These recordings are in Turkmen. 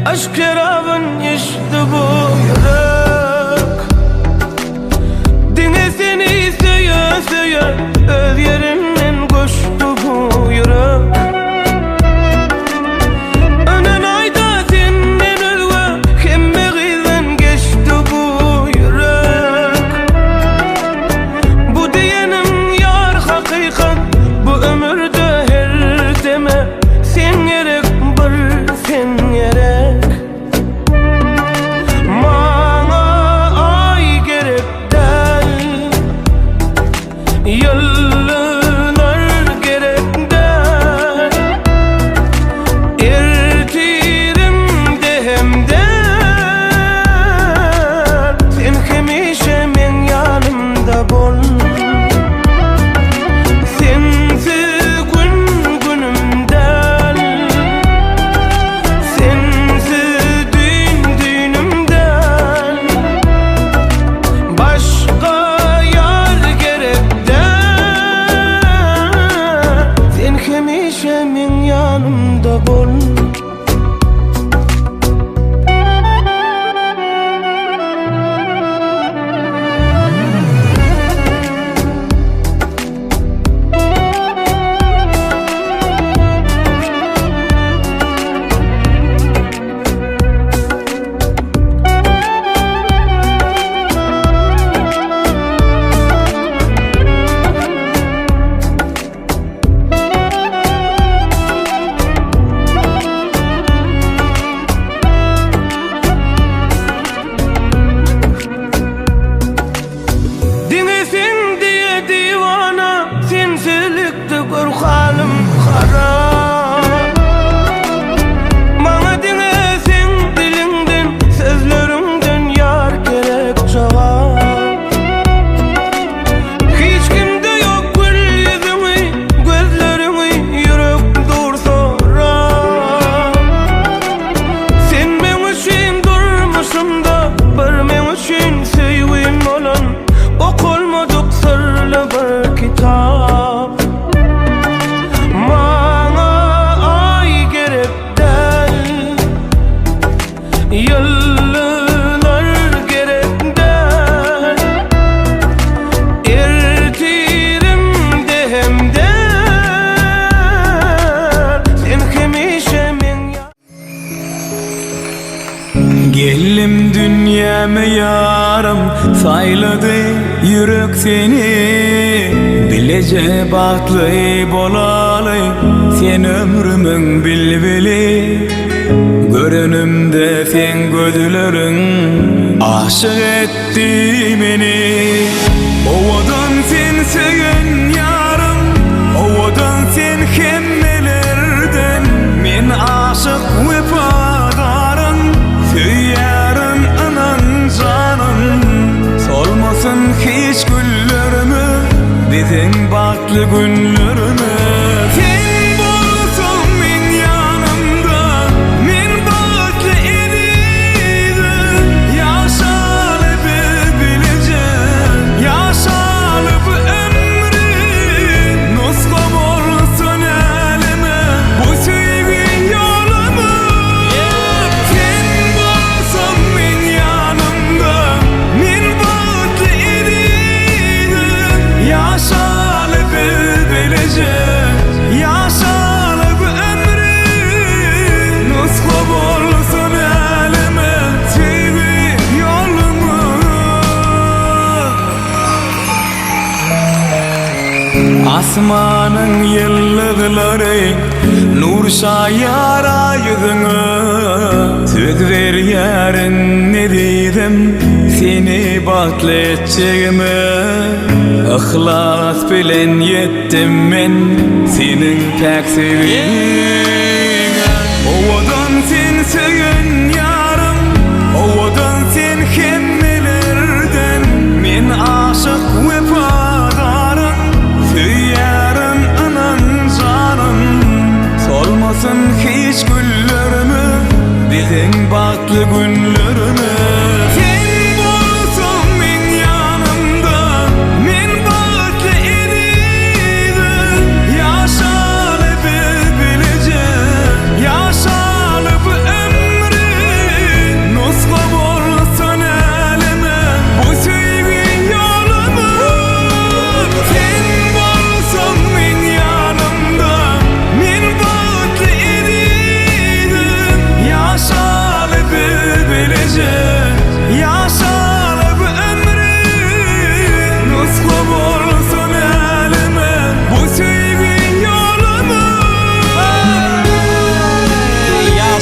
Aşk şerabyn içdi bu ýürek. Diňe seni söýe söýe Öz ýerinden göçdi bu ýürek. Önen aýda senden özge Hemme gyzdan geçdi bu ýürek. Bu diýenim ýar hakykat Bu ömürde her deme Sen gerek bir sen gerek. Maňa aý gerek däl Ýyldyzlar gerek däl. Ertirimde hem däl Sen hemişe meň ýanymda bol. Sensiz gün günüm däl Sensiz düýn düýnüm däl. Başga ýar gerek däl Sen hemişe meň ýanymda bol. Diňe sen diýe diwana, Sensizlikde gör halym harap. Maňa diňe seň diliňden, Sözleriňden ýar gerek jogap. Hiç kimde ýok gül ýüzüňi, Gözleriňi ýürek dur sorap. Sen meň üçin durmuşymda Bir meň üçin söýgim bolan Okalmadyk syrly bir kitap. Maňa aý gerek däl Ýyldyzlar gerek däl. Ertirimde hem däl Sen hemişe meň Geldim dünýäme ýarym saýlady ýürek seni Bileje bagtly bolaly sen ömrümiň bilbili Görenimde seň gözleriň aşyk etdi meni Owadan sen söýen ýarym owadan sen hemmelerden Men aşyk wepadaryn söýýärin ynan janym Solmasyn hiç güllerimiz biziň bagtly günlerimiz Sen bolsaň meň ýanymda men bagtly ezizim Ýaşaly biz bileje ýaşaly bu ömri Nusga bolsun äleme bu söýgi ýolumyz Sen bolsaň meň ýanymda men bagtly ezizim Ýaşaly biz bileje ýaşaly bu ömri Nusga bolsun äleme söýgi ýolumyz Asmanyň ýyldyzlary nur şaýar ýüzüňe Söz berýärin ezizim seni bagtly etjegime Yhlas bilen ýetdim men seniň päk söýgiňe Owadan sen söýen ýarym owadan sen hemmelerden Men aşyk wepadaryn söýýärin ynan janym Solmasyn hiç güllerimiz biziň bagtly günlerimiz Sen bolsaň meň ýanymda men bagtly ezizim Ýaşaly biz bileje ýaşaly bu ömri.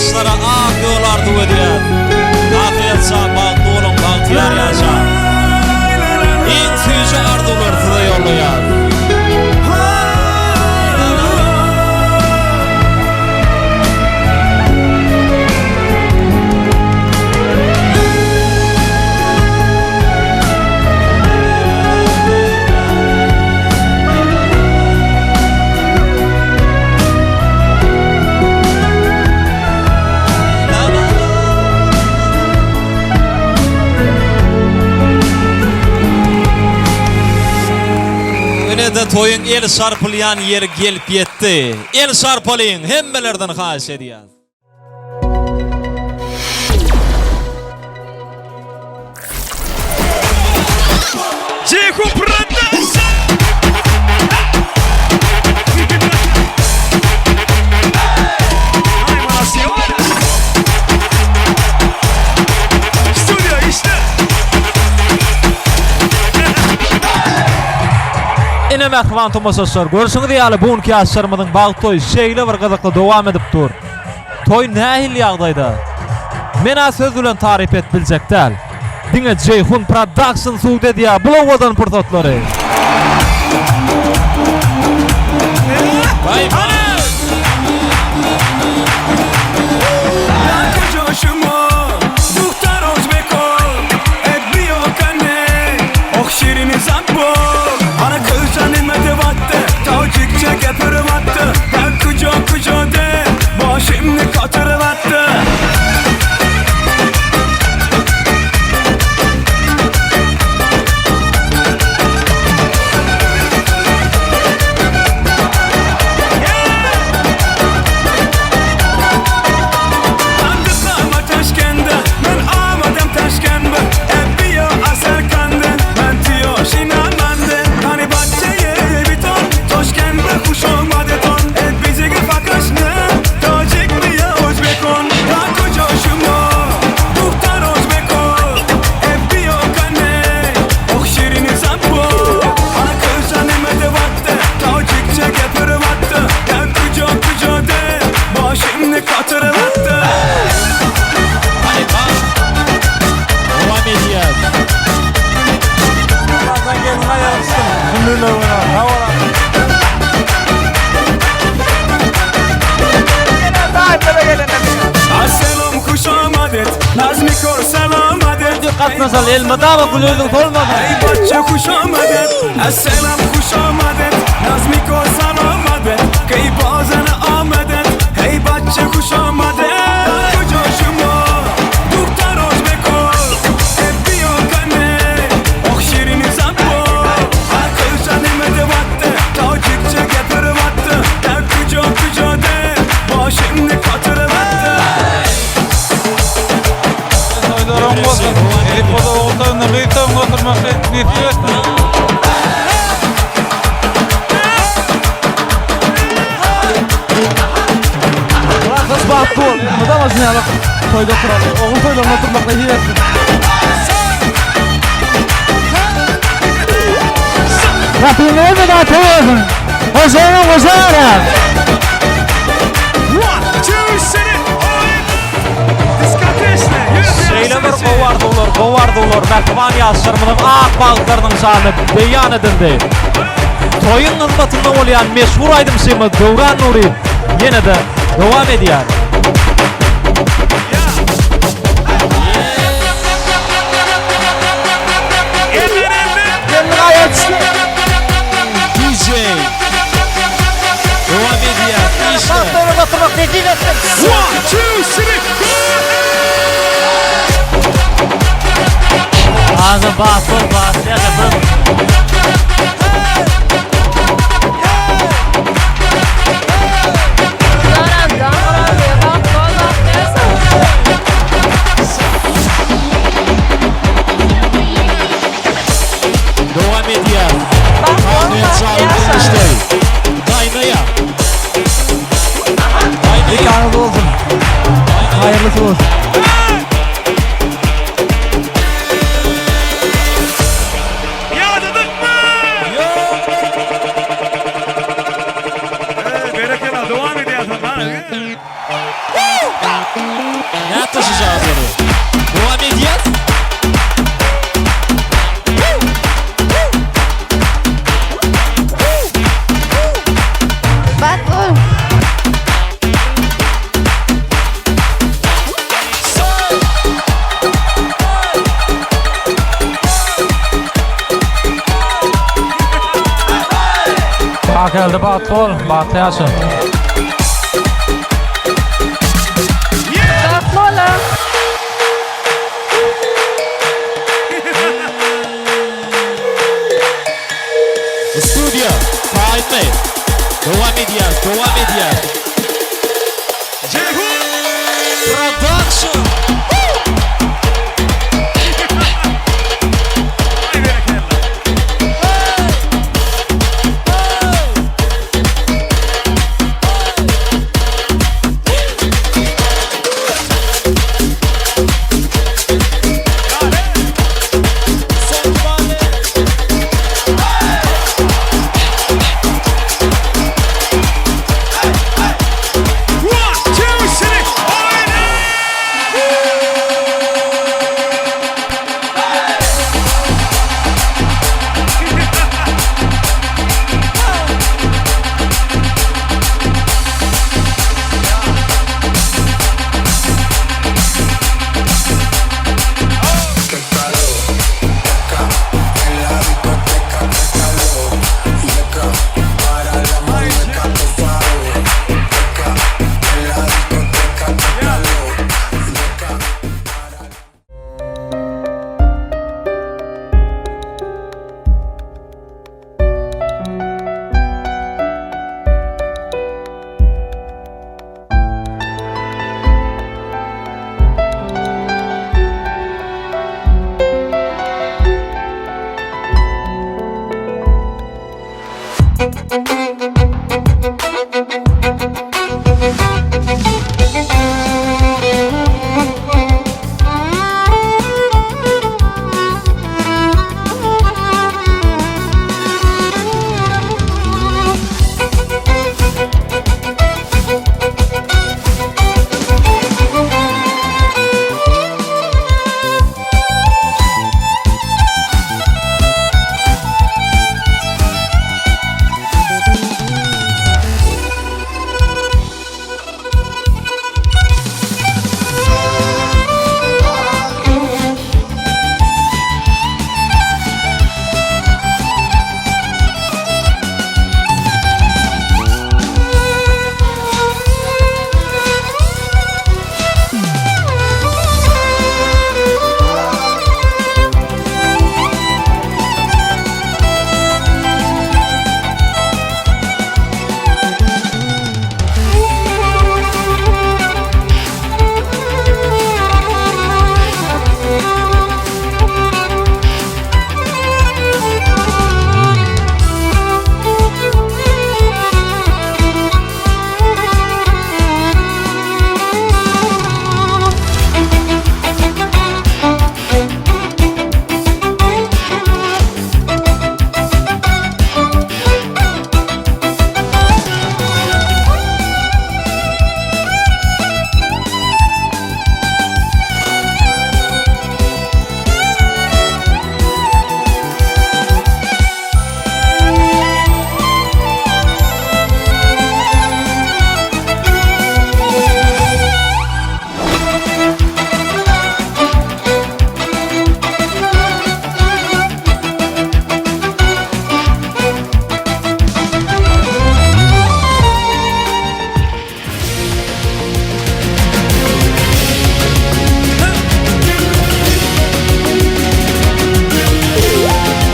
Ýaşlara ak ýol arzuw edýäs. Kakyýet jan bagtly boluň bagtyýar ýaşaň. Iň süýji arzuwlary size ýollaýas. Ine-de toýuň el çarpylýan ýeri gelip ýetdi. El çarpalyň, hemmelerden haýyş edýäs. Ceyhun Production. Studio işte. Ine mähriban tomaşaçylar, görşüňiz ýaly bu günki ýaşlarymyzyň bagt toýy şeýle bir gyzykly dowam edip dur. Toý nähili ýagdaýda? Men-ä söz bilen taryp edip biljek däl. Diňe Jeýhun Production subut edýär bul owadan pursatlary. Gatnaşaly elmydama gül ýüzüň solmasyn. Ey bachcha xush omadet Assalam xush omadet Nazmikor salomadet Key bozana omadet Hey bachcha xush omadet Kujo shumo Duxtar o'zbekor Ebbiyo kane Oh shirin zambo Aqlcha nima devatdi Tojikcha gapiryapti Kujo kujo de Boshimni qotiryapti Toýlar oň bolsun. Elip bolsa ogul toýunda gyz toýunda oturmak nesip etsin. Rahat bagtly bol. Elmydama şuny ýaly toýda oturaly. Ogul toýlarynda oturmak nesip etsin. Rabbim elmydama toý bolsun. Hoşaýyň hoşaýyň. One, two, three, all in. Diskotechne, yürü Şeýle bir gowy arzuwlar, gowy arzuwlar mähriban ýaşlarymyzyň ak bagtlarynyň şanyna beýan edildi. Toýuň hyzmatynda bolýan meşhur aýdymçymyz Döwran Nuryýew ýene-de dowam edýär. Eller eller. Gelin aýak çekdi. DJ dowam edýär. Işde. Bagtlara oturmak nesip etsin. One, two, three, four. Azam bagtly bol, bagtly ýaşasyn. Dowam edýär. Kanun çalyp işde. Daýnaýa. Daýnaýa. Nikanyz bolsun. Haýyrlysy bolsun. Ya. Nätdi şu jazlary? Dowam edýäs. Bat bol. Kakeldi bagtly bol, bagtly ýaşa. Bagtly boluň. Studiýa, taýynmy? Dowam edýäs, dowam edýäs. Production! Aý berekella. One, two, three, oýna!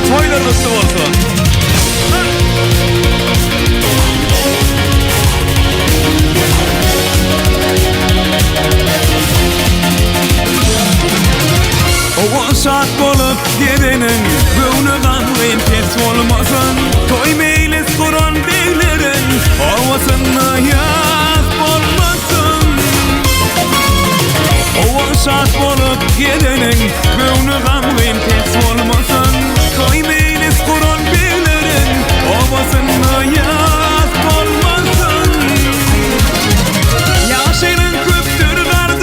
Toýlar gutly bolsun. Owa şat bolup gezeniň, göwni gamgyn pes bolmasyn. Toý meýlis guran begleriň, obasynda ýas bolmasyn. Owa şat bolup gezeniň, göwni gamgyn pes bolmasyn. Toý meýlis guran begleriň, obasynda ýas bolmasyn. Ýaşynyň köpdür gardaş.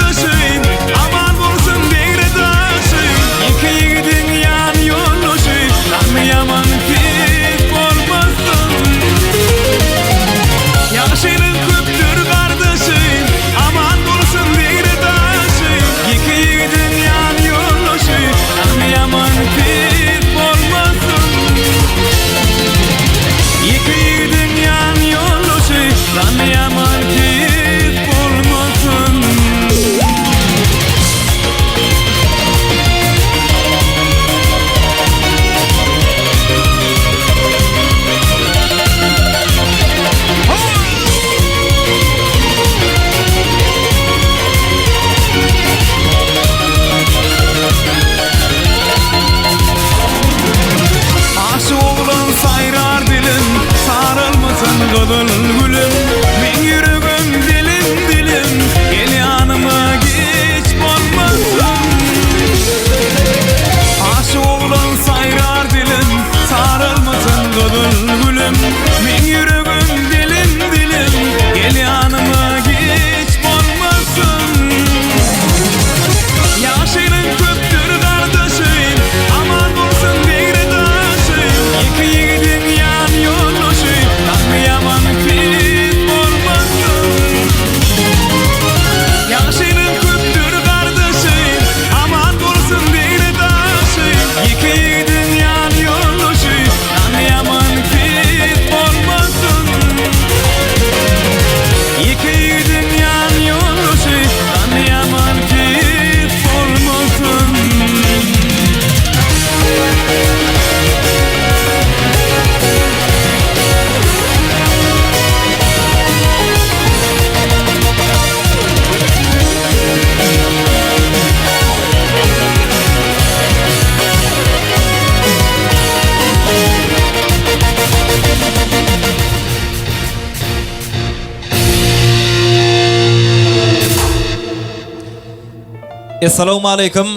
Essalawmaleýkim,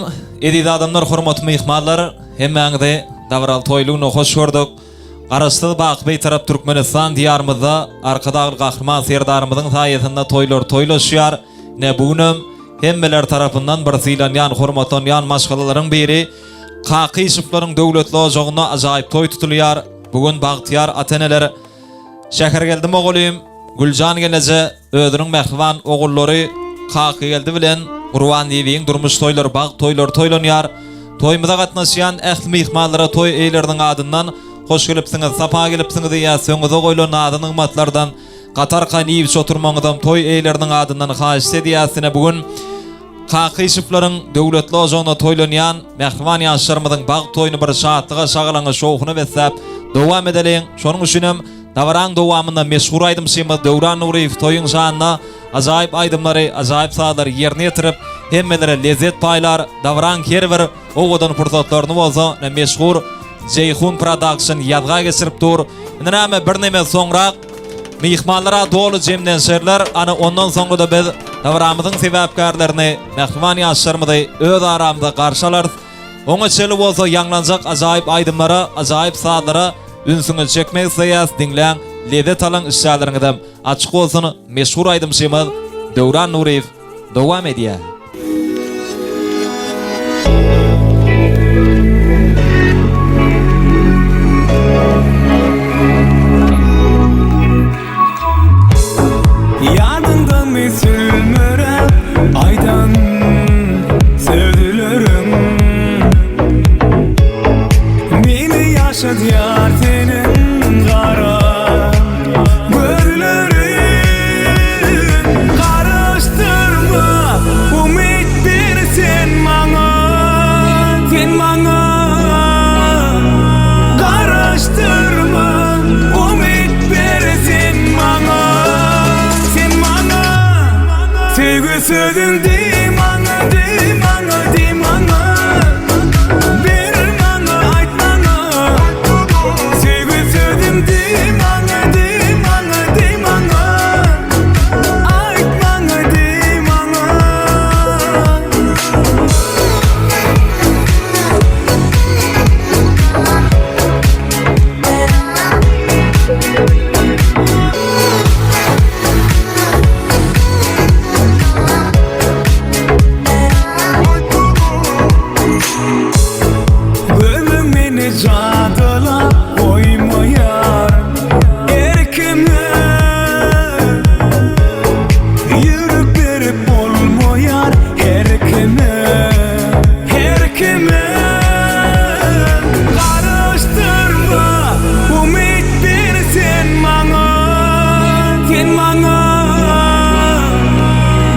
eziz adamlar, hormatly myhmanlar! Hemmäňizi dabaraly toýly güne hoş gördük. Garaşsyz, baky Bitarap Türkmenistan Diýarymyzda Arkadagly Gahryman Serdarymyzyň saýasynda toýlar toýlaşýar. Ine, bu günem hemmeler tarapyndan bir sylanýan, hormatlanýan maşgalalaryň biri Kakyşewleriň döwletli ojagynda ajaýyp toý tutulýar. Bu gün bagtyýar ata-eneler Şähergeldi mugallym, Güljan gelneje özüniň mähriban ogullary Kakageldi bilen Gurbanbibiň durmuş toýlary, bagt toýlary toýlanýar. Toýumyza gatnaşýan ähli myhmanlara toý eýeleriniň adyndan hoş gelipsiňiz, sapa gelipsiňiz diýýäs. Öňüňize goýlan nazy-nygmatlardan gatarkan iýip-içip oturmagyňyzam toý eýeleriniň adyndan haýyşt edýäs. Ine bu gün Kakyşewleriň döwletli ojagynda toýlanýan mähriban ýaşlarymyzyň bagt toýuny bir şatlyga, şagalaňa, şowhuna besläp dowam edeliň. Şonuň üçinem dabaraň dowamynda meşhur aýdymçymyz Döwran Nuryýew toýuň şanyna ajaýyp aýdymlary, ajaýyp sazlary ýerine ýetirip, hemmelere lezzet paýlar. Dabaraň her bir owadan pursatlaryny bolsa meşhur Jeýhun Production ýazga geçirip dur. Indi näme birneme soňrak Myhmanlara doly jemlenşerler, ana ondan soňra-da biz dabaramyzyň sebäpkärlerini, mähriban ýaşlarymyzy öz aramyzda garşy alarys. Oňa çenli bolsa ýaňlanjak ajaýyp aýdymlara, ajaýyp sazlara ünsüňizi çekmek isleýäs, diňläň, lezzet alyň, işdäleriňizem açyk bolsun, meşhur aýdymçymyz Döwran Nuryýew dowam edýär. Ýadyňdamy sülmüräp aýdan sözleriň Meni ýaşadýar seniň gara gözleriň Garaşdyrma umyt ber sen maňa Sen maňa Garaşdyrma umyt ber sen maňa Sen maňa Söýgi sözün diý maňa diý maňa diý maňa Ber maňa aýt maňa Söýgi sözün diý maňa diý maňa diý maňa Aýt maňa diý maňa. Gözüň meni jadylap goýmaýar Erkime Ýürek berip bolmaýar her kime Her kime Garaşdyrma umyt ber sen maňa Sen maňa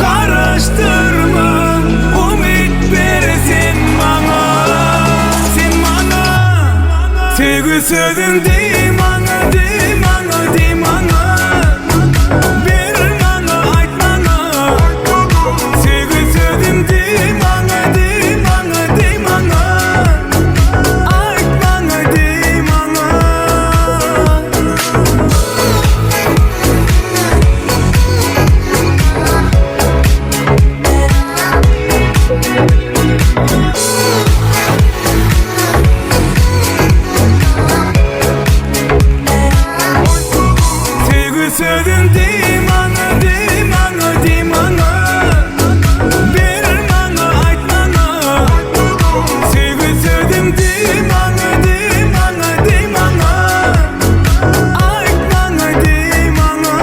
Garaşdyrma umyt ber sen maňa Sen maňa Söýgi sözün diý maňa diý maňa diý maňa Ber maňa aýt maňa Söýgi sözün diý maňa diý maňa diý maňa Aýt maňa diý maňa. Söýgi sözün diý maňa diý maňa diý maňa Ber maňa aýt maňa Söýgi sözün diý maňa diý maňa diý maňa Aýt maňa diý maňa.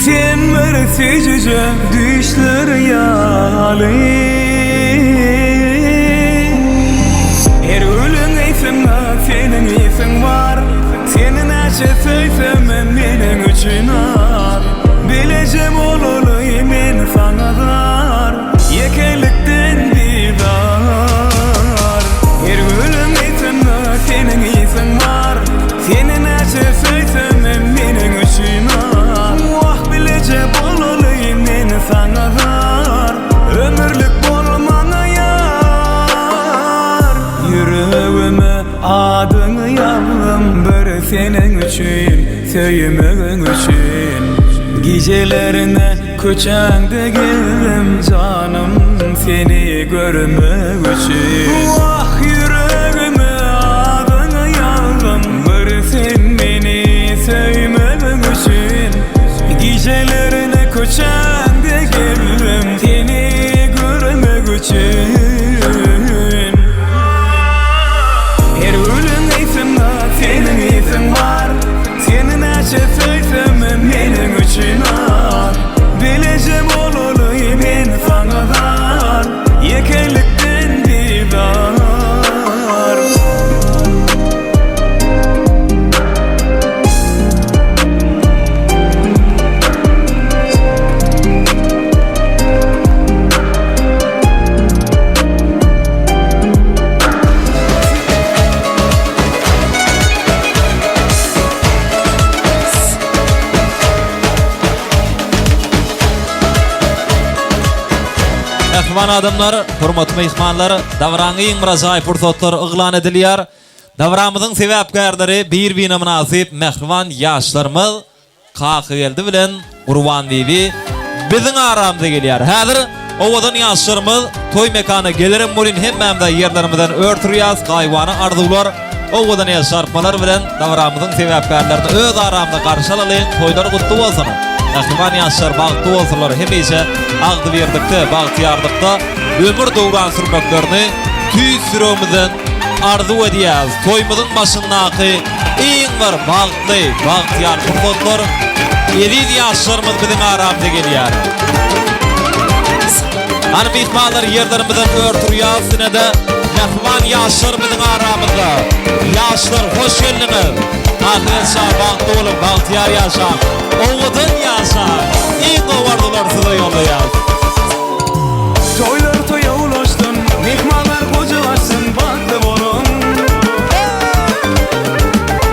Sen bir süýjüje düýşler ýaly Her gülüň ysynda seniň ysyň bar Seni näçe söýsemem meniň üçin az Bileje bolaly men saňa zar Ýekelikden bizar Her gülüň ysynda seniň ysyň bar Seni näçe söýsemem meniň üçin az Wah bileje bolaly men saňa zar. söýmegiň üçin Gijelerine köçäňde gezdim janym seni görmek üçin Wah ýüregime adyňy ýazdym bir sen meni söýmegiň üçin Gijelerine köçäňde gezdim seni görmek üçin Her gülüň ysynda seniň ysyň bar Seni näçe söýsemem meniň üçin az Bileje bolaly men saňa zar Ýekelikden bizar. Mähriban adamlar, hormatly myhmanlar, dabaranyň iň bir ajaýyp pursatlary yglan edilýär. Dabaramyzyň sebäpkärleri bir-birine mynasyp mähriban ýaşlarymyz Kakageldi bilen Gurbanbibi biziň aramyza gelýär. Häzir owadan ýaşlarymyz toý mekana gelerem welin hemmämiz ýerlerimizden ör turýas, gaýybana arzuwlar, owadan el çarpmalar bilen dabaramyzyň sebäpkärlerini öz aramyzda garşy alalyň, toýlar gutly bolsun! Mähriban ýaşlar bagtly bolsunlar, hemişe agzybirlikde, bagtyýarlykda ömür döwran sürmeklerini tüýs ýüregimizden arzuw edýäs. Toýumyzyň başyndaky iň bir bagtly, bagtyýar pursatlar eziz ýaşlarymyz biziň aramyza gelýär. Hany myhmanlar ýerlerimizden ör turýas ine-de mähriban ýaşlar biziň aramyzda. Ýaşlar hoş geldiňiz. Ahyret şa bagtly boluň, bagtyýar ýaşaň. Owadan ýaşaň. Iň gowy arzuwlary size ýollaýas. Toýlar toýa ulaşsyn, myhmanlar gujak açsyn, bagtly boluň.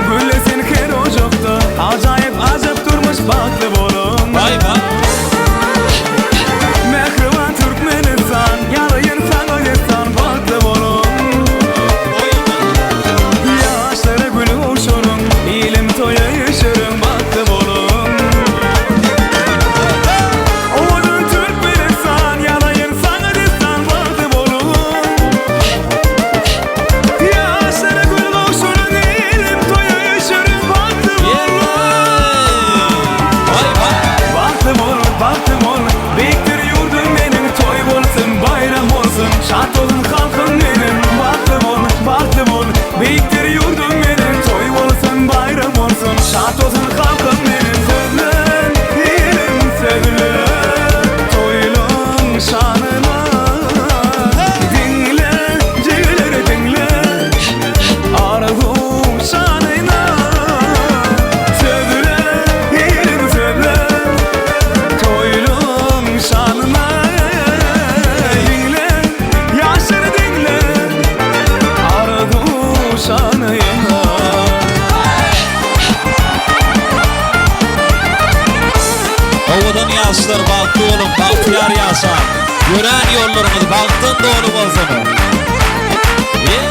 Güllesin her ojakda, ajaýyp ajap durmuş, bagtly boluň. Baý baý. Mähriban Türkmenistan, ýazaýyn saňa dessan, bagtly boluň. Ýaşlara gül gowşuryň, ilim toýa üşüriň, bagtly boluň. Owadan Türkmenistan, ýazaýyn saňa dessan, bagtly boluň. Ýaşlara gül gowşuryň, ilim toýa üşüriň, bagtly boluň. Baý baý. Bagtly bol, bagtly bol, beýikdir ýurdum meniň, Toý bolsun, baýram bolsun, şat bolsun halkym meniň. Bagtly bol, bagtly bol, beýikdir ýurdum meniň, Toý bolsun, baýram bolsun, şat bolsun halkym meniň. Sözlen, ilim, sözlen, toýlaň şanyna. Diňle, jigiler, diňle, arzuw şanyna. Sözle, ilim, sözle, toýlaň şanyna. Diňle, ýaşlar, diňle, arzuw şanyna. Owadan ýaşlar bagtly boluň, bagtyýar ýaşaň. Ýörän ýollaryňyz bagtdan doly bolsun. Ýeý!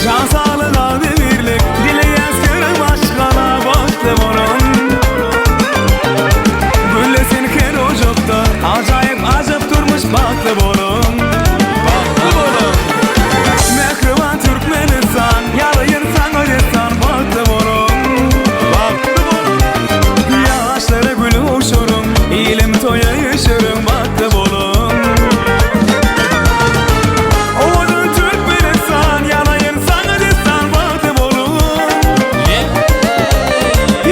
Jan saglyk agzybirlik dileýäs her maşgala bagtly boluň. Güllesin her ojakda ajaýyp ajap durmuş bagtly boluň. Bagtly boluň. Mähriban Türkmenistan ýazaýyn saňa dessan bagtly boluň. Bagtly boluň. Ýaşlara gül gowşuryň, ilim toýa üşüriň bagtly boluň. Owadan Türkmenistan ýazaýyn saňa dessan bagtly boluň.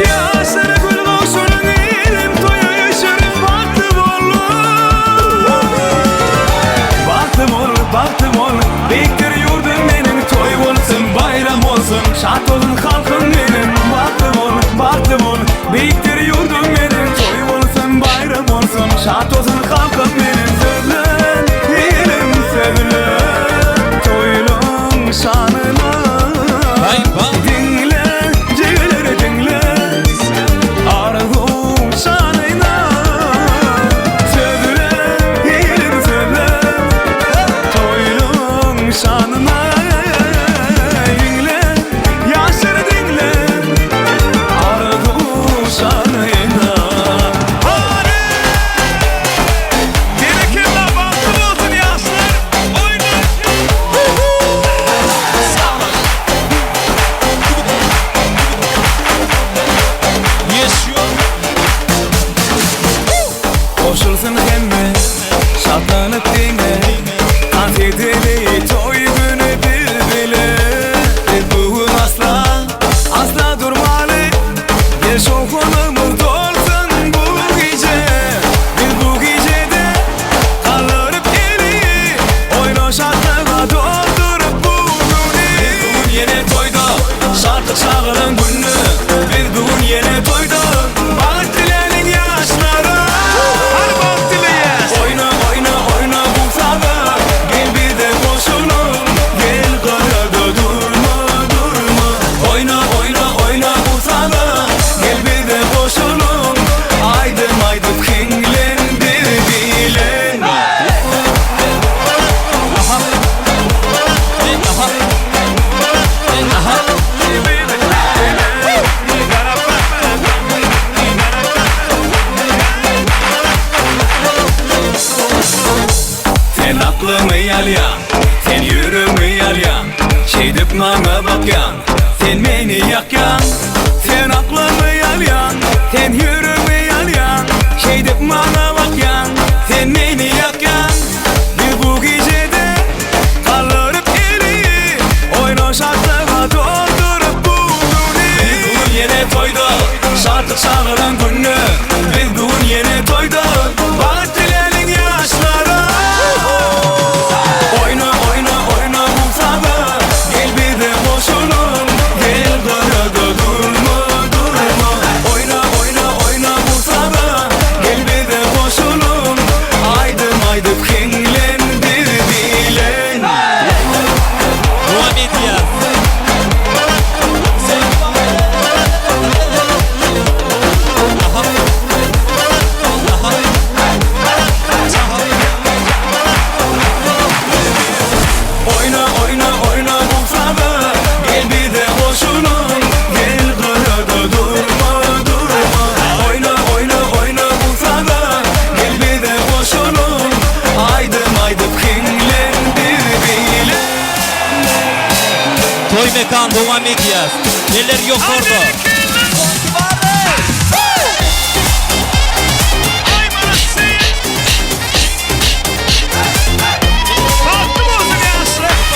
Ýaşlara gül gowşuryň, ilim toýa üşüriň bagtly boluň. Bagtly bol, bagtly bol, beýikdir ýurdum meniň, toý bolsun, baýram bolsun, şat bolsun halkym meniň. Bagtly bol, bagtly bol, beýikdir ýurdum meniň, toý bolsun, baýram bolsun, şat bolsun halkym meniň. Sözlen, ilim, sözlen, toýlaň şanyna. Baý baý. Diňle, jigiler, diňle. Goşulsyn hemme şatlanyp diňe Tans edeli toý güni biz bile Biz bu gün asla, asla durmaly Gel şowhunymyz dolsun bu gije Biz bu gijede galdyryp eli Oýna şatlyga dolduryp bu güni Biz bu gün ýene toýda Şatlyk şagalaň günü Biz bu gün ýene toýda Bagt diläliň ýaşlara Hany bagt dileýäs. Oýna oýna oýna bu saza Gel bize goşulyň Gel gyrada durma durma Oýna oýna oýna bu saza Gel bize goşulyň Aýdym aýdyp hiňlen biz bilen. Sen aklymy alýaň, sen ýüregimi alýaň Şeýdip maňa bakýaň, sen meni ýakýaň Sen aklymy alýaň, sen ýüregimi alýaň Şeýdip maňa bakýaň, sen meni ýakýaň Biz bu gijede Galdyryp eli, oýna şatlyga dolduryp bu güni. Biz bu gün ýene toýda, şatlyk şagalaň günü. Biz bu gün ýene toýda, bagt diläliň ýaşlara. Oýna, oýna, oýna bu saza, gel bize goşulyň, gel gyrada durma, durma. Oýna, oýna, oýna bu saza, gel bize goşulyň, aýdym aýdyp hiňlen biz bilen. Dowam edýär. Oýna oýna oýna bu saza Gel bize goşulyň Gel gyrada durma durma Oýna oýna oýna bu saza Gel bize goşulyň Aýdym aýdyp hiňlen biz bile. Toý mekan dowam edýär. Eller ýokarda. Bagtly bolsun ýaşlar.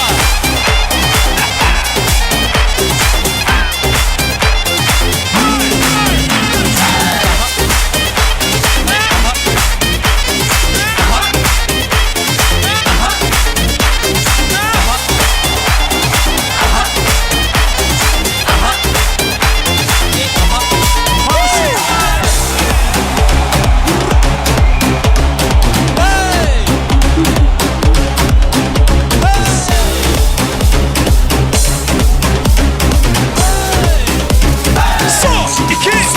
Son, iki, üç.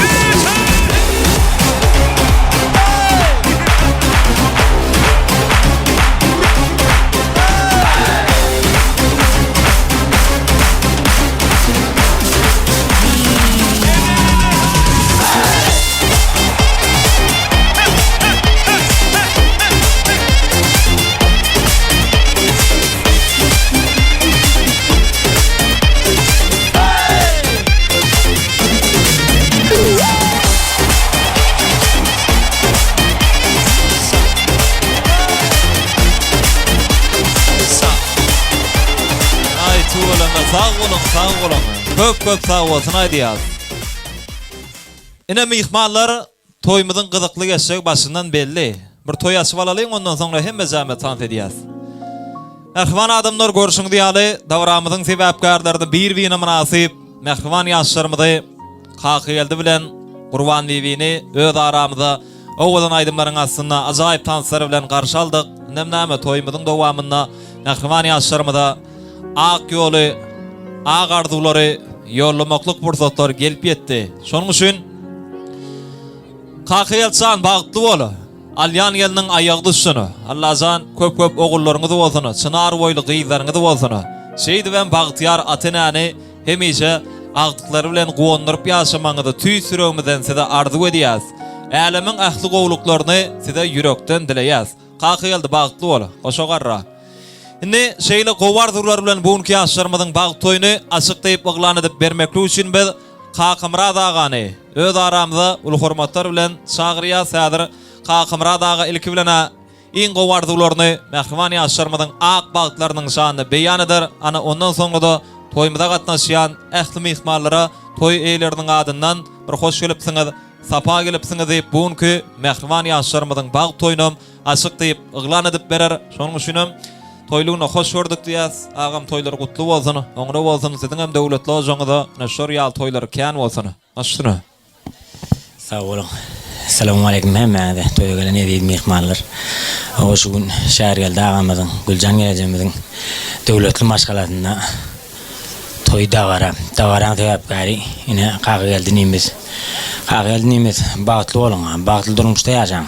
Aý tüweleme sag boluň sag boluň. Köp köp sag bolsun aýdýas. Ine myhmanlar toýumyzyň gyzykly geçjegi başyndan belli. Bir toý açyp alalyň ondan soňra hemmejäme tans edýäs. Mähriban adamlar görşüňiz ýaly dabaramyzyň sebäpkärlerini bir-birine mynasyp mähriban ýaşlarymyzy Kakageldi bilen Gurbanbibini öz aramyza owadan aýdymlaryň astynda ajaýyp tanslar bilen garşy aldyk. Indem näme toýumyzyň dowamynda mähriban ýaşlarymyza ak ýoly, ak arzuwlary ýollamaklyk pursatlary gelip ýetdi. Şonuň üçin Kakageldi jan bagtly bol. Alýan gelniň aýagy düşsün. Allajan köp-köp ogullaryňyz bolsun, çynar boýly gyzlaryňyz bolsun. Şeýdibem bagtyýar ata-enäni hemişe agtyklary bilen guwandyryp ýaşamagyňyzy tüýs ýüregimizden size arzuw edýäs. Älemiň ähli gowulyklaryny size ýürekden dileýäs. Kakageldi bagtly bol. Goşa garra. Indi şeýle gowy arzuwlar bilen bu günki ýaşlarymyzyň bagt toýuny açyk diýip yglan edip bermeklik üçin biz Kakamyrat agany öz aramyza uly hormatlar bilen çagyrýas. Häzir. Kakamyrat aga ilki bilen-ä iň gowy arzuwlaryny mähriban ýaşlarymyzyň ak bagtlarynyň şanyna beýan eder. Ana, ondan soňra-da toýumyza gatnaşýan ähli myhmanlara toý eýeleriniň adyndan bir hoş gelipsiňiz, sapa gelipsiňiz diýip, bu günki mähriban ýaşlarymyzyň bagt toýunam açyk diýip yglan edip berer. Şonuň üçinem toýlugyna hoş gördük diýýäs. Agam toýlar gutly bolsun, oňra bolsun, siziňem döwletli ojagyňyza ine şor ýaly toýlar kän bolsun. Baş üstüne. Sag boluň. Salowmaleýkim hemmäňize toýa gelen eziz myhmanlar. Hawa şu gün Şähergeldi agamyzyň, Güljan gelejemiziň döwletli maşgalasynda toý dabara. Dabaraň sebäpkäri ine Kakageldi inimiz. Kakageldi inimiz bagtly boluň, bagtly durmuşda ýaşaň.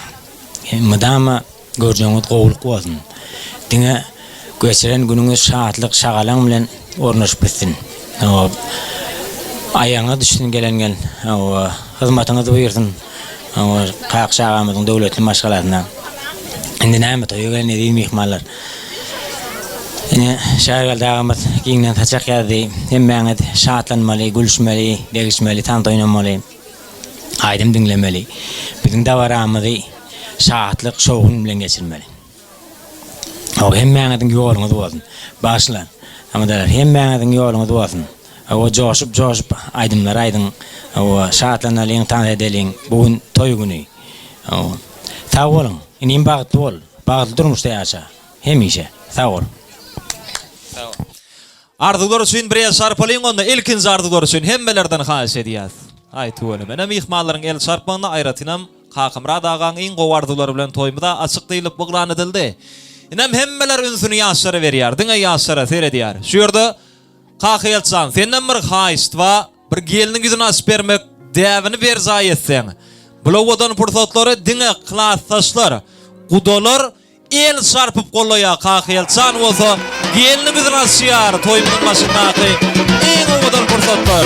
Mydama Görjegiňiz gowulyk bolsun. Diňe geçiren günüňiz şatlyk, şagalaň bilen ornaşyp gitsin. Hawa. Aýagyňyz düşsün gelen gel. Hawa. Hyzmatyňyz buýursyn. Hawa, Kakşy agamyzyň döwletli maşgalasyna. Indi näme, toýa gelen eziz myhmanlar. Ine, Şageldi agamyz giňden saçak ýazdy. Hemmäňiz şatlanmaly, gülüşmeli, degişmeli, tans oýnamaly. Aýdym diňlemeli. Biziň dabaramyzy şatlyk, şowhun bilen geçirmeli. Hawa, hemmäňiziň ýoluňyz bolsun. Bagşylar, tamadalar, hemmäňiziň ýoluňyz bolsun. Hawa, joşup-joşup aýdymlar aýdyň. Hawa, şatlanalyň, tans edeliň. Bu gün toý güni. Hawa. Sag boluň. Inim bagtly bol. Bagtly durmuşda ýaşa. Hemişe. Sag bol. Sag bol. Arzuwlar üçin bir el çarpalyň onda ilkinji arzuwlar üçin hemmelerden haýyş edýäs. Aý tüweleme. Ine myhmanlaryň el çarpmagynda aýratynam Kakamyrat agaň iň gowy arzuwlary bilen toýumyza açyk diýlip yglan edildi. Inem hemmeler ünsüni ýaşlara berýär, diňe ýaşlara seredýär. Şu ýerde Kakageltjan senden bir haýyşt ba, bir gelniň ýüzüni açyp bermek däbini berjaý etseň. Bul owadan pursatlary diňe klasdaşlar, gudalar El çarpyp gollaýar Kakageltjan bolsa gelnimizi açýar toýumyzyň başyndaky iň owadan pursatlar.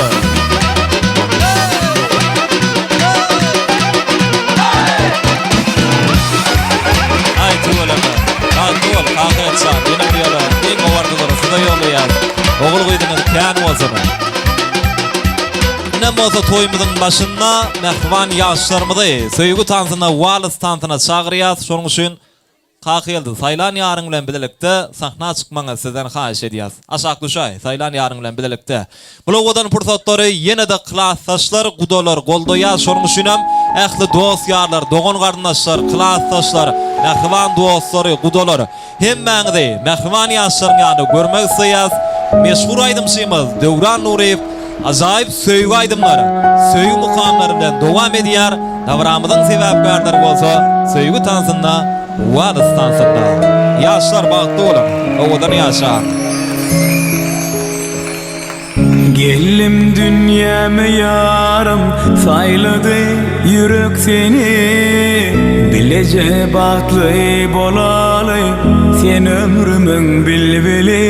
Aý tüweleme. Bagtly bol Kakageltjan ýene bir ýola iň gowy arzuwlary size ýollaýas. Ogul gyzyňyz kän bolsun. Inem bolsa toýumyzyň başynda mähriban ýaşlarymyzy söýgi tansyna, wals tansyna çagyrýas. Şonuň üçin Kakageldi, saýlan ýaryň bilen bilelikde sahna çykmagyňyzy sizden haýyş edýäs. Aşak düşäý, saýlan ýaryň bilen bilelikde. Bu owadan pursatlary ýene-de klasdaşlar, gudalar goldaýar. Şonuň üçinem ähli dost-ýarlar, dogan-garyndaşlar, klasdaşlar, mähriban dostlary, gudalar, Hemmäňizi mähriban ýaşlaryň ýanynda görmek isleýäs. Meşhur aýdymçymyz Döwran Nuryýew ajaýyp söýgi aýdymlary, söýgi mukamlary bilen dowam edýär. Dabaramyzyň sebäpkärleri bolsa söýgi tansynda, wals tansynda. Ýaşlar bagtly boluň, owadan ýaşaň! Geldim dünýäme ýarym saýlady ýürek seni Bileje bagtly bolaly sen ömrümiň bilbili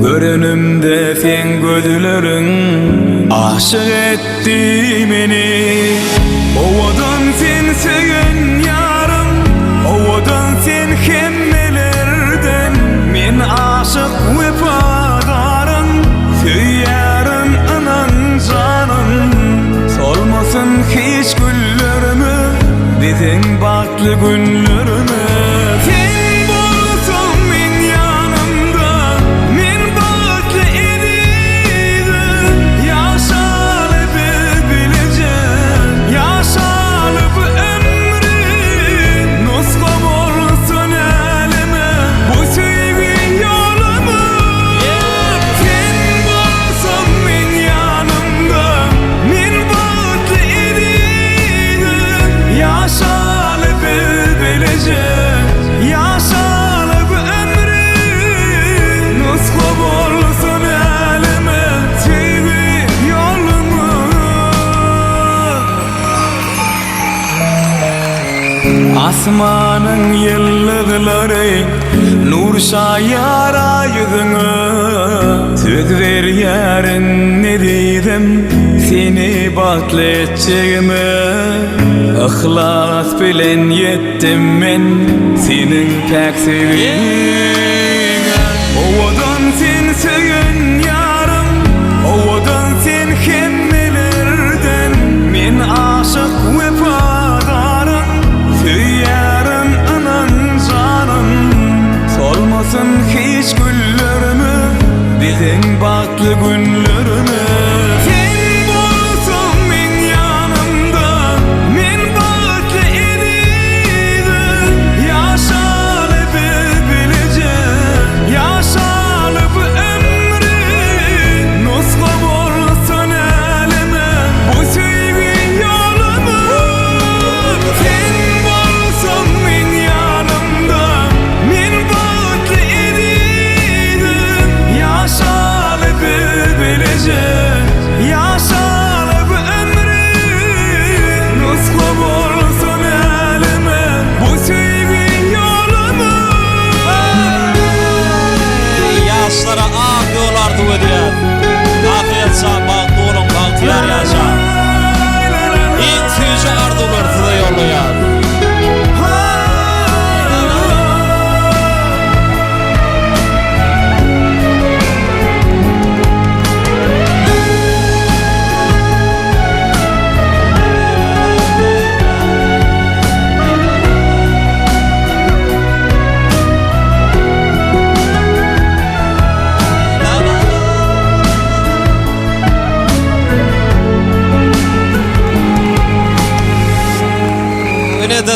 Görenimde seň gözleriň aşyk etdi meni Owadan sen söýen ýarym owadan sen hemmelerden Men aşyk wepadaryn söýýärin ynan janym Solmasyn hiç güllerimiz biziň bagtly günlerimiz Sen bolsaň meň ýanymda men bagtly ezizim Ýaşaly biz bileje ýaşaly bu ömri Nusga bolsun äleme bu söýgi ýolumyz Sen bolsaň meň ýanymda men bagtly ezizim Ýaşaly biz bileje ýaşaly bu ömri Nusga bolsun äleme söýgi ýolumyz Asmanyň ýyldyzlary nur çaýar aý ýüzüňe Söz berýärin ezizim seni bagtly etjegime Yhlas bilen ýetdim men seniň päk söýgiňe Owadan sen söýen ýarym owadan sen hemmelerden Men aşyk wepadaryn.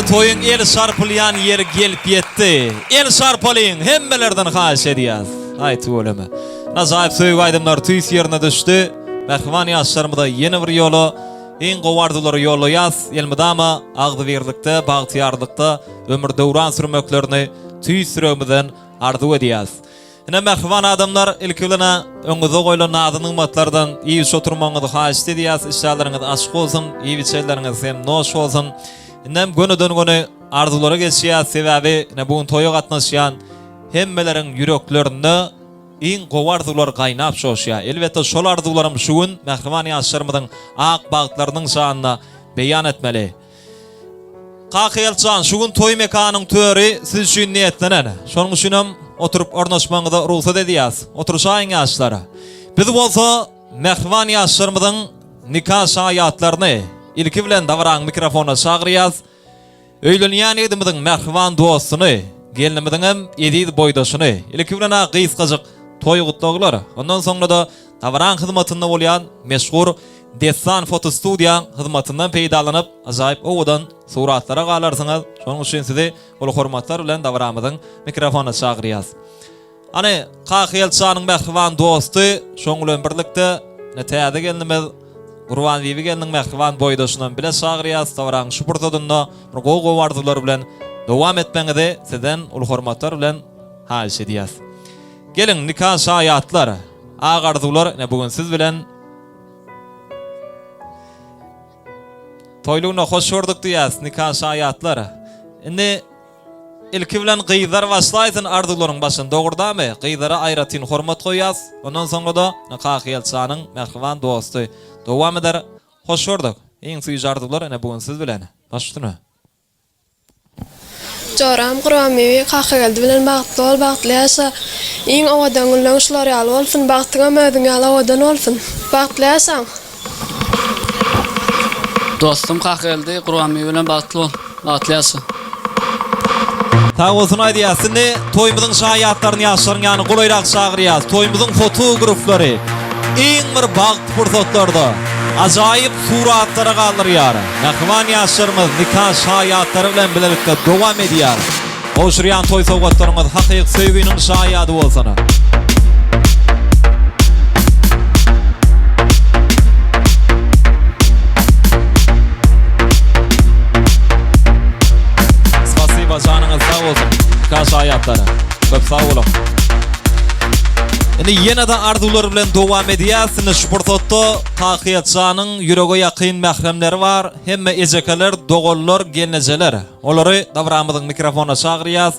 toýuň el çarpylýan ýeri gelip ýetdi. El çarpalyň, hemmelerden haýyş edýäs. Aý tüweleme. Ajaýyp söýgi aýdymlary tüýs ýerine düşdi. Mähriban ýaşlarymyza ýene bir ýola iň gowy arzuwlary ýollaýas. Elmydama agzybirlikde, bagtyýarlykda ömür-döwran sürmeklerini tüýs ýüregimizden arzuw edýäs. Ine, mähriban adamlar, ilki bilen-ä öňüňizde goýlan nazy-nygmatlardan iýip-içip oturmagyňyzy haýyşt edýäs. Işdähleriňiz açyk bolsun, iýip-içenleriňiz hem noş bolsun. Indem gönüden-göni arzuwlara geçýäs, sebäbi ine bu gün toýa gatnaşýan hemmeleriň ýüreklerinde iň gowy arzuwlar gaýnap joşýar. Elbetde, şol arzuwlaram şu gün mähriban ýaşlarymyzyň ak bagtlarynyň şanyna beýan etmeli. Kakageldi jan, şu gün toý mekanyň töri siz üçin niýetlenen. Şonuň üçinem oturyp ornaşmagyňyza rugsat edýäs. Oturyşaýyň ýaşlar. Biz bolsa mähriban ýaşlarymyzyň nika şaýatlaryny ilki bilen dabaraň mikrofonyna çagyrýas. Öýlenýän ýigidimiziň mähriban dostuny, gelnimiziňem eziz boýdaşyny. Ilki bilen-ä gysgajyk toý gutlaglar. Ondan soňra-da dabaraň hyzmatynda bolýan meşhur Dessan fotostudiýaň hyzmatyndan peýdalanyp, ajaýyp owadan suratlara galarsyňyz. Şonuň üçin sizi uly hormatlar bilen dabaramyzyň mikrofonyna çagyrýas. Hany, Kakyýelçanyň mähriban dosty, şoň bilen birlikde, ine täze gelnimiz Gurbanbibi gelniň mähriban boýdaşynam bile çagyrýas. Dabaraň şu pursadynda bir gowy-gowy arzuwlar bilen dowam etmegiňizi sizden uly hormatlar bilen haýyş edýäs. Geliň, nika şaýatlar, ak arzuwlar ine bu gün siz bilen. Toýlugyna hoş gördük diýýäs, nika şaýatlar. Indi ilki bilen gyzlar başlaýsyn arzuwlaryň başyny, dogurdamy? Gyzlara aýratyn hormat goýýas. Ondan soňra-da Kakyýelçanyň mähriban dosty dowam eder. Hoş gördük. Iň süýji arzuwlar ine bu gün siz bilen. Baş üstüne. Joram Gurbanbibi Kakageldi bilen bagtly bol bagtly ýaşa iň owadan günleň şular ýaly bolsun bagtyňam özüň ýaly owadan bolsun bagtly ýaşaň. Dostum Kakageldi Gurbanbibi bilen bagtly bol bagtly ýaşa. Sag bolsun aýdýas. Indi toýumyzyň şaýatlaryny ýaşlaryň ýanyna golaýrak çagyrýas. Toýumyzyň fotograflary iň bir bagtly pursatlarda ajaýyp suratlara galdyrýar. Mähriban ýaşlarymyz nika şaýatlary bilen bilelikde dowam edýär. Gowşurýan toý sowgatlaryňyz hakyky söýginiň şaýady bolsun! Spasiba janyňyz sag bolsun nika şaýatlary. Köp sag boluň. Indi ýene-de arzuwlar bilen dowam edýäs. Indi şu pursatda Kakyýetjanyň ýürege ýakyn mähremleri bar. Hemme ejekeler, doganlar, gelnejeler. Olary dabramyzyň mikrofonyna çagyrýas.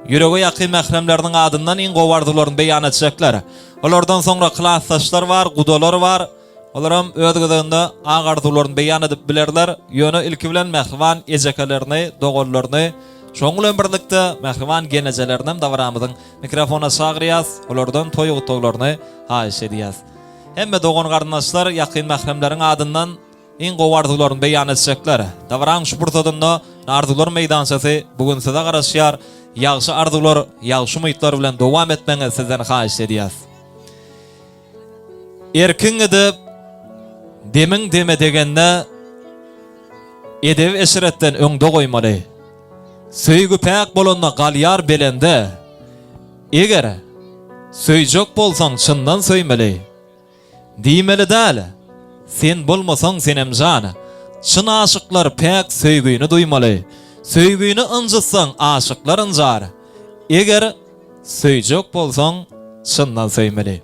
Ýürege ýakyn mähremleriniň adyndan iň gowy arzuwlaryny beýan etjekler. Olardan soňra klasdaşlar bar, gudalar bar. Olaram öz gezeginde ak arzuwlaryny beýan edip bilerler. Ýöne ilki bilen mähriban ejekelerini, doganlaryny, şonuň bilen birlikde mähriban gelnejelerinem dabaramyzyň mikrofonyna çagyrýas. Olardan toý gutlaglaryny haýyş edýäs. Hemme dogan-garyndaşlar, ýakyn mähremleriň adyndan iň gowy arzuwlaryny beýan etjekler. Dabaraň şu pursadynda Arzuwlar meýdançasy bu gün size garaşýar. Ýagşy arzuwlar, ýagşy umytlar bilen dowam etmegiňizi sizden haýyş edýäs. Erkiň gidip, demiň deme degende, edebi-eşretden öňde goýmaly. Söýgi päk bolanda galýar belende. Eger, söýjek bolsaň çyndan söýmeli. Diýmeli däl, sen bolmasaň Senemjan. Çyn aşyklar päk söýgini duýmaly. Söýgini ynjytsaň aşyklar ynjar. Eger, söýjek bolsaň çyndan söýmeli.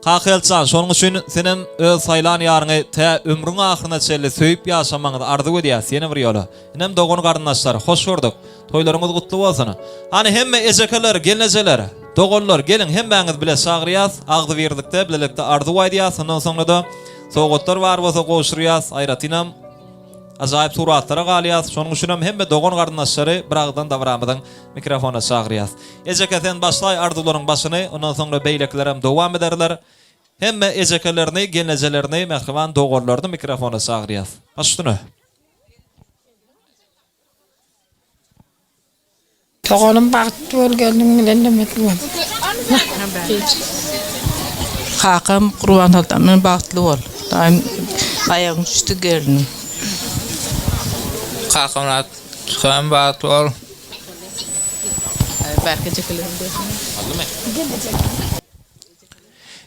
Kakaeljan, şonuň üçin senem öz saýlan ýaryňy tä ömrüň ahyryna çenli söýüp ýaşamagyňyzy arzuw edýäs ýene bir ýola. Inem dogan-garyndaşlar, hoş gördük. Toýlaryňyz gutly bolsun. Hany hemme ejekeler, gelnejeler, doganlar geliň hemmäňiz bile çagyrýas, agzybirlikde bilelikde arzuw aýdýas, ondan soňra-da sowgatlar bar bolsa gowşurýas, aýratynam ajaýyp suratlara galýas. Şonuň üçinem hemme dogan-garyndaşlary bir agyzdan dabaramyzyň mikrofonyna çagyrýas. Ejeke sen başlaý arzuwlaryň başyny, ondan soňra beýlekilerem dowam ederler. Hemme ejekelerini, gelnejelerini, mähriban doganlaryny mikrofona çagyrýas. Baş üstüne. Doganym bagtly bol gelniň bilen nemetli bol. Kakam Gurbansoltan bilen bagtly bol. Daýym aýagyň düşdi gelniň. Kakamyrat. Sen bagtly bol.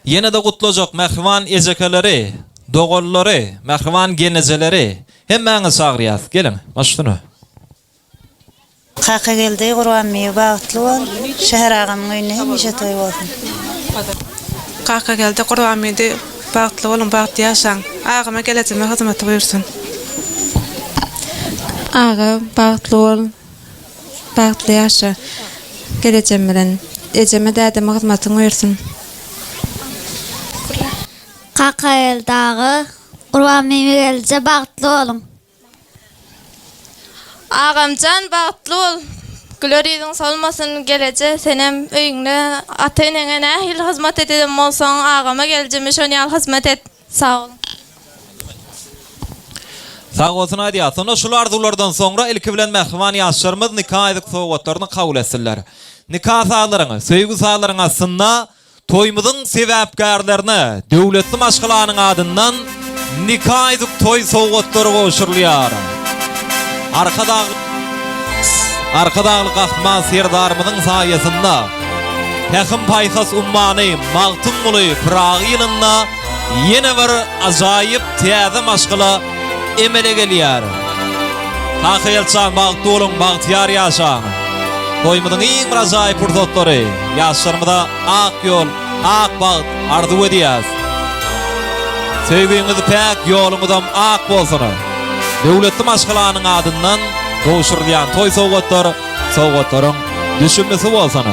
Ýene-de gutlajak mähriban ejekeleri, doganlary, mähriban gelnejeleri hemmäňizi çagyrýas. Geliň, baş üstüne. Kakageldi Gurbanmiýew bagtly bol, Şäher agamyň öýünde hemişe toý bolsun. Kakageldi Gurbanmydy bagtly boluň bagtly ýaşaň. Agama gelejeme hyzmaty buýursyn. Aga bagtly bol bagtly ýaşa gelejem bilen ejeme dädeme hyzmatyň buýursyn. Kakageldi aga Gurbanbibi gelje bagtly boluň. Agamjan bagtly bol güler ýüzüň solmasyn geleje senem öýüňde ata eneňe nähili hyzmat ededen bolsaň agama gelejeme şon ýaly hyzmat et sag boluň. Sag bolsun aýdýas. Onda şul arzuwlardan soňra ilki bilen mähriban ýaşlarymyz nika ýüzük sowgatlaryny kabul etsinler. Nika sazlaryň, söýgi sazlaryň astynda Toýumyzyň sebäpkärlerine döwletli maşgalanyň adyndan nika ýüzük toý sowgatlary gowşurylýar. Arkadagly Arkadagly Gahryman Serdarymyzyň saýasynda Pähim-paýhas ummany Magtymguly Pyragy ýylynda ýene bir ajaýyp täze maşgala emele gelýär. Kaka Ýelçan bagtly boluň, bagtyýar ýaşaň. Toýumyzyň iň bir ajaýyp pursatlary, ýaşlarymyza ak ýol, ak bagt arzuw edýäs. Söýgiňiz päk, ýoluňyzam ak bolsun. Döwletli maşgalanyň adyndan gowşurylýan toý sowgatlar sowgatlaryň düşümlisi bolsun.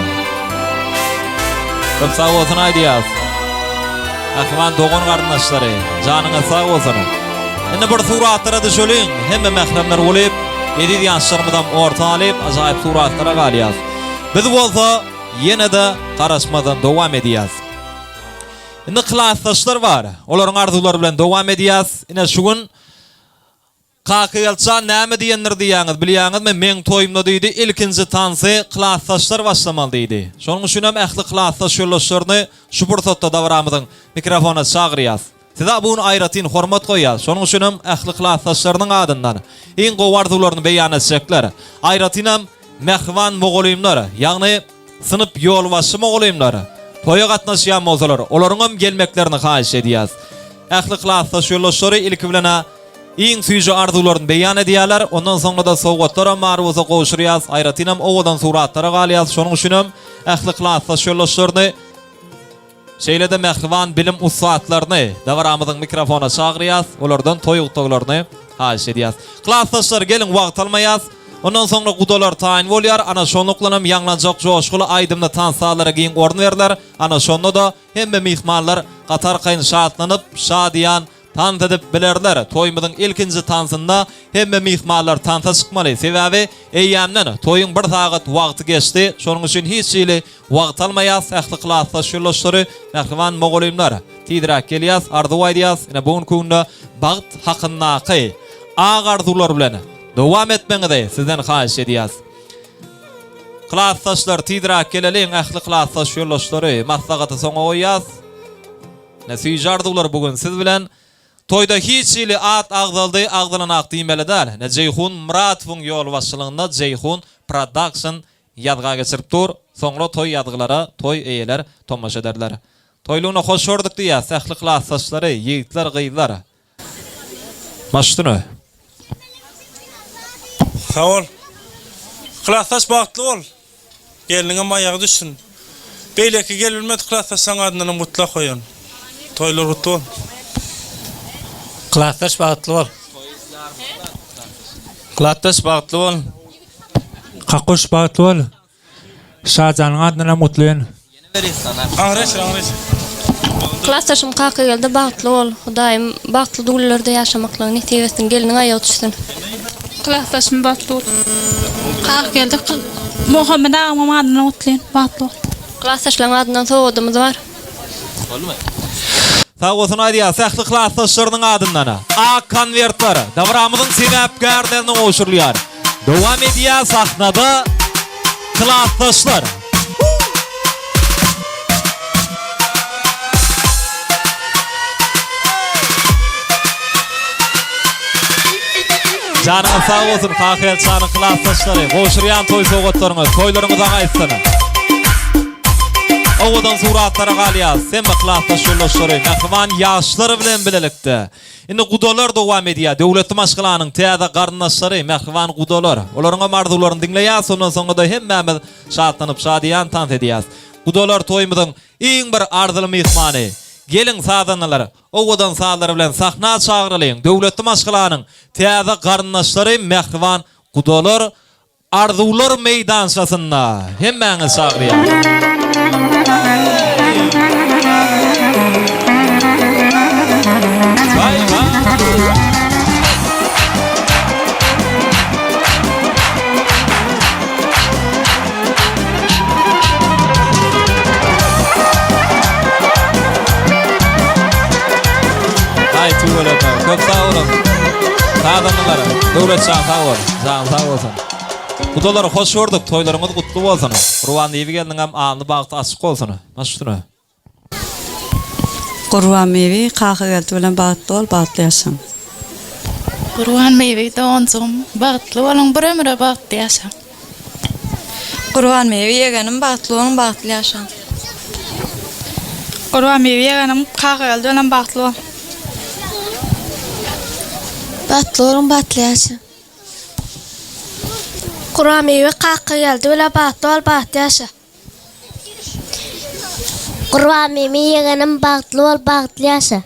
Köp sag bolsun aýdýas. Mähriban dogan garyndaşlary, janyňyz sag bolsun. Indi bir suratlara düşeliň, hemme mähremler bolup, eziz ýaşlarymyzam orta alyp, ajaýyp suratlara galýas. Biz bolsa ýene-de garaşmadan dowam edýäs. Indi klasdaşlar bar, olaryň arzuwlary bilen dowam edýäs. Ine şu gün Kakageljan näme diýendir diýýäňiz, bilýäňizmi, meň toýumda diýdi, ilkinji tansy klasdaşlar başlamaly diýdi. Şonuň üçinem ähli klasdaş ýoldaşlaryny şu pursatda dabaramyzyň mikrofona çagyrýas. Size bu gün aýratyn hormat goýýas. Şonuň üçinem ähli klasdaşlarynyň adyndan iň gowy arzuwlaryny beýan etjekler. Aýratynam mähriban mugallymlar, ýagny synp ýolbaşçy mugallymlar toýa gatnaşýan bolsalar, olaryňam gelmeklerini haýyş edýäs. Ähli klasdaş ýoldaşlary ilki bilen-ä Iň süýji arzuwlaryny beýan edýärler. Ondan soňra-da sowgatlaram bar bolsa gowşurýas. Aýratynam owadan suratlara galýas. Şonuň üçinem ähli klasdaş ýoldaşlaryny, şeýle-de mähriban bilim ussatlaryny dabaramyzyň mikrofona çagyrýas. Olardan toý gutlaglaryny haýyş edýäs. Klasdaşlar geliň wagt almaýas. Ondan soňra gudalar taýyn bolýar. Ana şonluklanam ýaňlanjak joşguly aýdymly tans sazlara giň orun berler. Ana şonda-da hemme myhmanlar gaty arkaýyn şatlanyp, şadyýan Tans edip bilerler. Toýumyzyň ilkinji tansynda hemme myhmanlar tansa çykmaly. Sebäbi eýýämden toýuň bir sagat wagty geçdi. Şonuň üçin hiç hili wagt almaýas. Ähli klasdaş ýoldaşlary, mähriban mugallymlar, tizräk gelýäs, arzuw aýdýas. Ine bu günki günde bagt hakyndaky ak arzuwlar bilen dowam etmegiňizi sizden haýyş edýäs. Klasdaşlar tizräk geleliň, ähli klasdaş ýoldaşlary maslahaty soňa goýýas. Ne süýji arzuwlar bu gün siz bilen. Toýda hiç hili at agzaldy agzalanak diýmeli däl. Ne Jeýhun Muratowyň ýolbaşçylygynda Jeýhun Production ýazga geçirip dur. Soňra toý ýazgylara toý eýeler tomaşa ederler. Toýlugyna hoş gördük diýýäs ähli klasdaşlary, ýigitler, gyzlar. Baş üstüne. Sag bol. Klasdaş bagtly bol. Gelniňem aýagy düşsün. Beýleki gelibilmedik klasdaşlaň adyndanam gutlag goýan. Toýlar gutly bolsun. Klasdaş bagtly bol. Klasdaş bagtly bol. Kakuş bagtly bol. Şajanyň adyndanam gutlaýan. Klasdaşym Kakageldi bagtly bol Hudaýym bagtly günlerde ýaşamaklygy nesip etsin gelniň aýagy düşsün. Klasdaşym bagtly bol. Kakageldi Muhammet agamyň adyndan gutlaýan bagtly bol. Klasdaşlaň adyndan sowgadymyz bar. Sag bolsun aýdýas ähli klasdaşlarynyň adyndan ak konwertler dabaramyzyň sebäpkärlerine gowşurylýar. Dowam edýär sahnada klasdaşlar. Janyňyz sag bolsun Kakelçanyň klasdaşlary. Gowşurýan toý sowgatlaryňyz toýlaryňyza gaýtsyn. Owadan suratlara galýas. Hemme klasdaş ýoldaşlary, mähriban ýaşlar bilen bilelikde. Indi gudalar dowam edýär. Döwletli maşgalanyň täze garyndaşlary, mähriban gudalar. Olaryňam arzuwlaryny diňleýäs, ondan soňra-da hemmämiz şatlanyp, şadyýan tans edýäs. Gudalar toýumyzyň iň bir arzyly myhmany. Geliň, sazandalar, owadan sazlar bilen sahna çagyralyň, döwletli maşgalanyň täze garyndaşlary, mähriban gudalar Arzuwlar meýdançasynda hemmäňizi çagyrýas. Baý baý. Aý tüweleme. Köp sag boluň. Sazandalar. Döwlet jan sag bol. Jan sag bolsun. Gudalar hoş gördük. Toýlaryňyz gutly bolsun. Gurbanbibi gelniňem alny bagty açyk bolsun. Baş üstüne. Gurbanbibi Kakageldi bilen bagtly bol bagtly ýaşaň. Gurbanbibi doganjygym bagtly boluň bir ömüre bagtly ýaşaň. Gurbanbibi ýegenim bagtly boluň bagtly ýaşaň. Gurbanbibi ýegenim Kakageldi bilen bagtly bol. Bagtly boluň bagtly ýaşaň. Gurbanbibi Kakageldi bilen bagtly bol bagtly ýaşa. Gurbanbibi ýegenim bagtly bol bagtly ýaşa.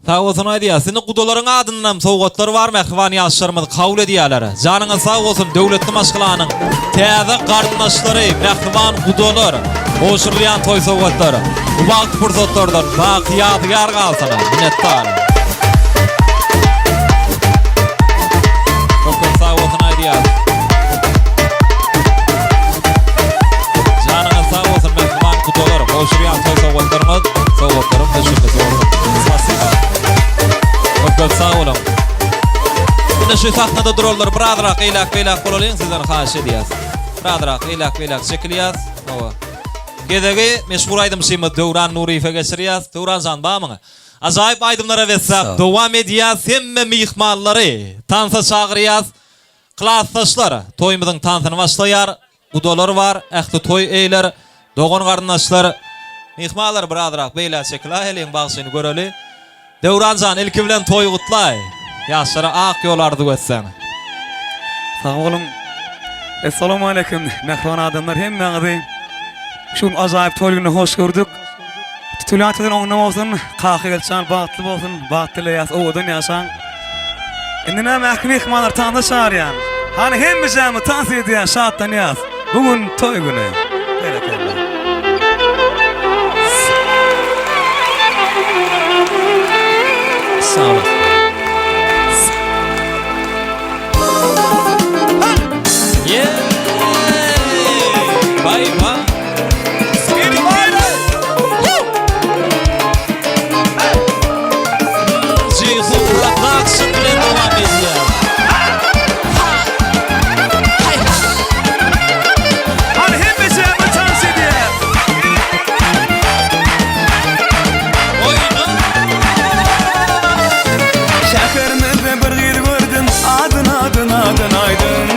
Sag bolsun aýdýas. Indi gudalaryň adyndanam sowgatlar bar mähriban ýaşlarymyz kabul edýäler. Janyňyz sag bolsun döwletli maşgalanyň täze garyndaşlary mähriban gudalar gowşurylýan toý sowgatlar bu bagtly pursatlardan baky ýadygär galsyn. Minnetdar. Köp köp sag bolsun aýdýas. Janyňyz sag bolsun mähriban gudalar gowşurýan toý sowgatlaryňyz sowgatlaryň düşümlisi bolsun. Spasiba. Köp köp sag boluň. Indi şu sahnada duranlar birazrak eýläk beýläk bolalyň sizden haýyş edýäs. Birazrak eýläk beýläk çekilýäs. Hawa. Gezegi meşhur aýdymçymyz Döwran Nuryýewe geçirýäs. Döwran jan barmyň? Ajaýyp aýdymlara besläp dowam edýäs. Hemme myhmanlary tansa çagyrýas. Klasdaşlar toýumyzyň tansyny başlaýar. Gudalar bar, ähli toý eýler, dogan-garyndaşlar. Myhmanlar birazrak beýlä çekiläýeliň, bagşyny göreli. Döwran jan, ilki bilen toýy gutlaý. Ýaşlara ak ýol arzuw etseň. Sag boluň. Essalawmaleýkim, mähriban adamlar hemmäňizi şu gün ajaýyp toý gününe hoş gördük. Tutulýan sözüň oňuna bolsun, Kakageldi jan bagtly bolsun, bagt dileýäs, owadan ýaşaň. Indi näme ähli myhmanlary tansa çagyrýan. Hany hemmejämiz tans edýäs, şatlanýas. Bu gün toý güni. Berekella. Sag bol. Yeee! Baý baý. Jihu Production bilen dowam edýär. Hany hemmejämiz tans edýäs. Oýna. Şäherimizde bir gyz gördüm, Adyn adyn adyn aýdyn.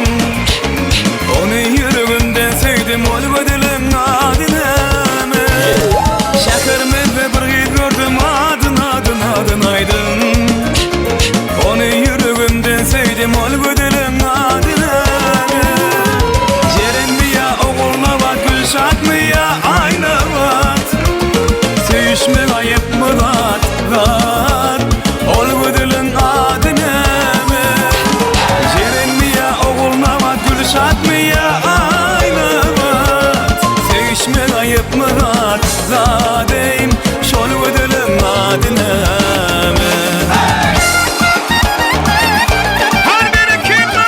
Ony ýüregimden söýdüm, ol gözeliň ady näme? Şäherimizde bir gyz gördüm, adyn adyn adyn aýdyn. Ony ýüregimden söýdüm, ol gözeliň ady näme? Jerenmi ýa Ogulnabat, Gülşatmy ýa Aýnabat? Söýüşmek aýypmy zat, zat? Ol gözeliň ady näme? Jerenmi ýa Ogulnabat, Gülşatmy ýa Aýnabat? Söýüşmek aýypmy zat, zat eým, Şol gözeliň ady näme? Hany berekella!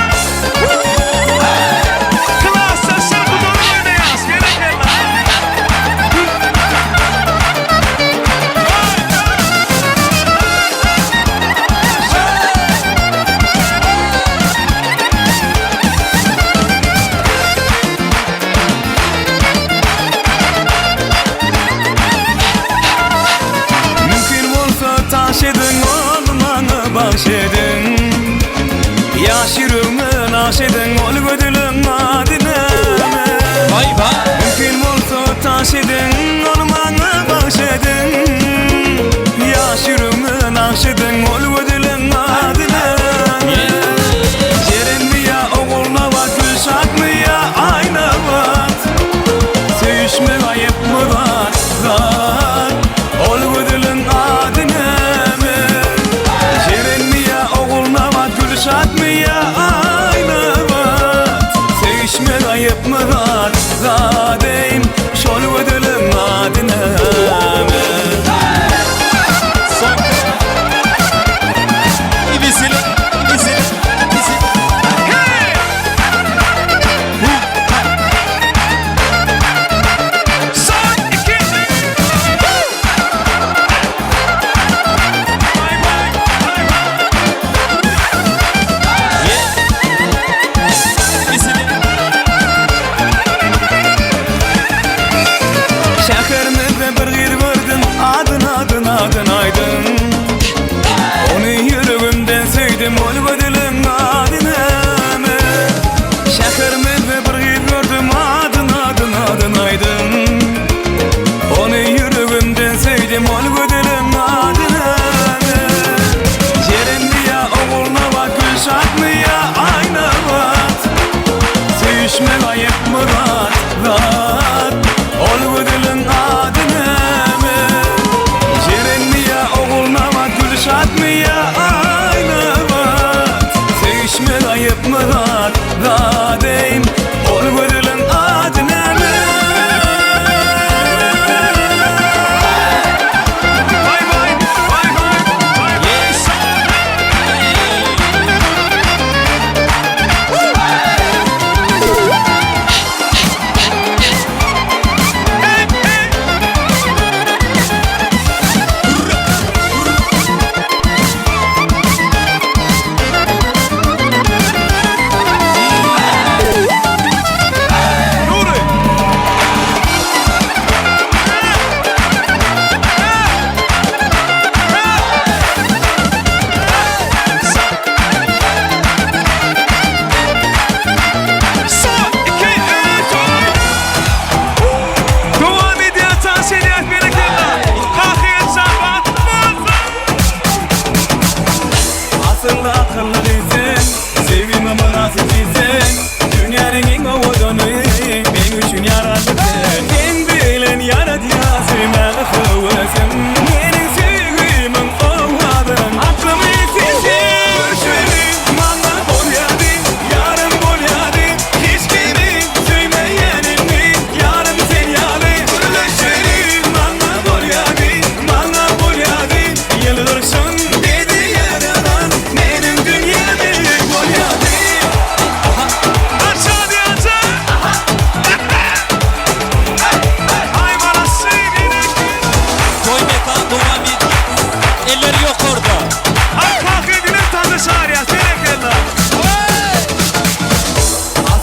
Klasdaşlar gudalar oýnaýas, berekella!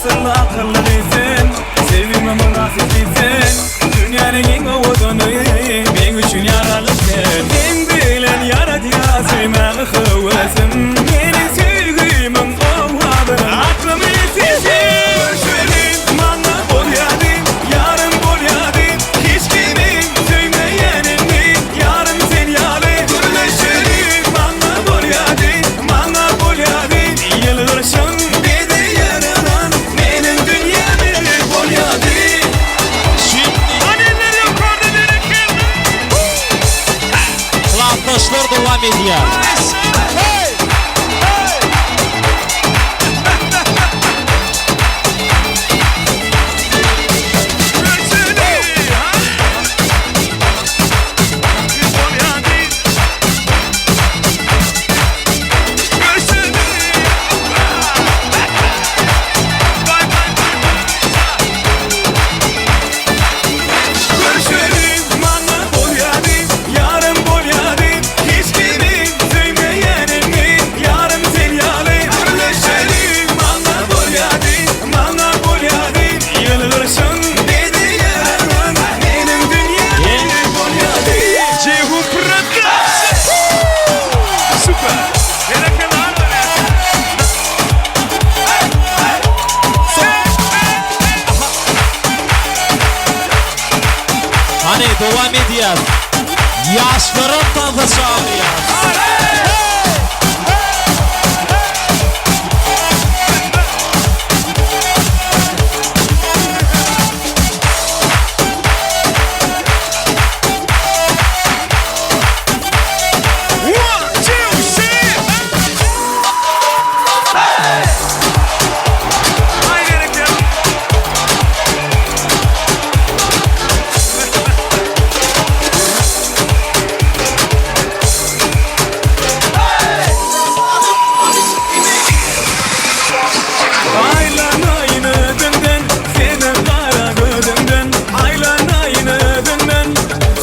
Asylly akylly gyz sen, Söýgime mynasyp gyz sen, Dünýäniň iň owadany, Meň üçin ýaraly sen. Seň bilen ýaradýar söýmäge höwesim, Meniň söýgimiň owazyny aklymy sesi. Görüşeli maňa bolýady, ýarym bolýady, Hiç kimi söýmeýänimi, ýarym sen ýaly. Gürleşeli maňa bolýady, maňa bolýady, Ýylgyrşyň bizi ýaradan meniň dünýämi bolýady. Klasdaşlar dowam edýär. Görüşeli maňa bolýady, ýarym bolýady, Hiç kimi söýmeýänimi, ýarym sen ýaly. Gürleşeli maňa bolýady, maňa bolýady, Ýylgyrşyň bizi ýaradan meniň dünýäm bolýady. Jehu Production! Süper! Berekella! Hany dowam edýäs. Ýaşlaram tansa çagyrýas. One, two, three! Hay berekella! Aýlanaýyn özüňden, seniň gara gözüňden Aýlanaýyn özüňden,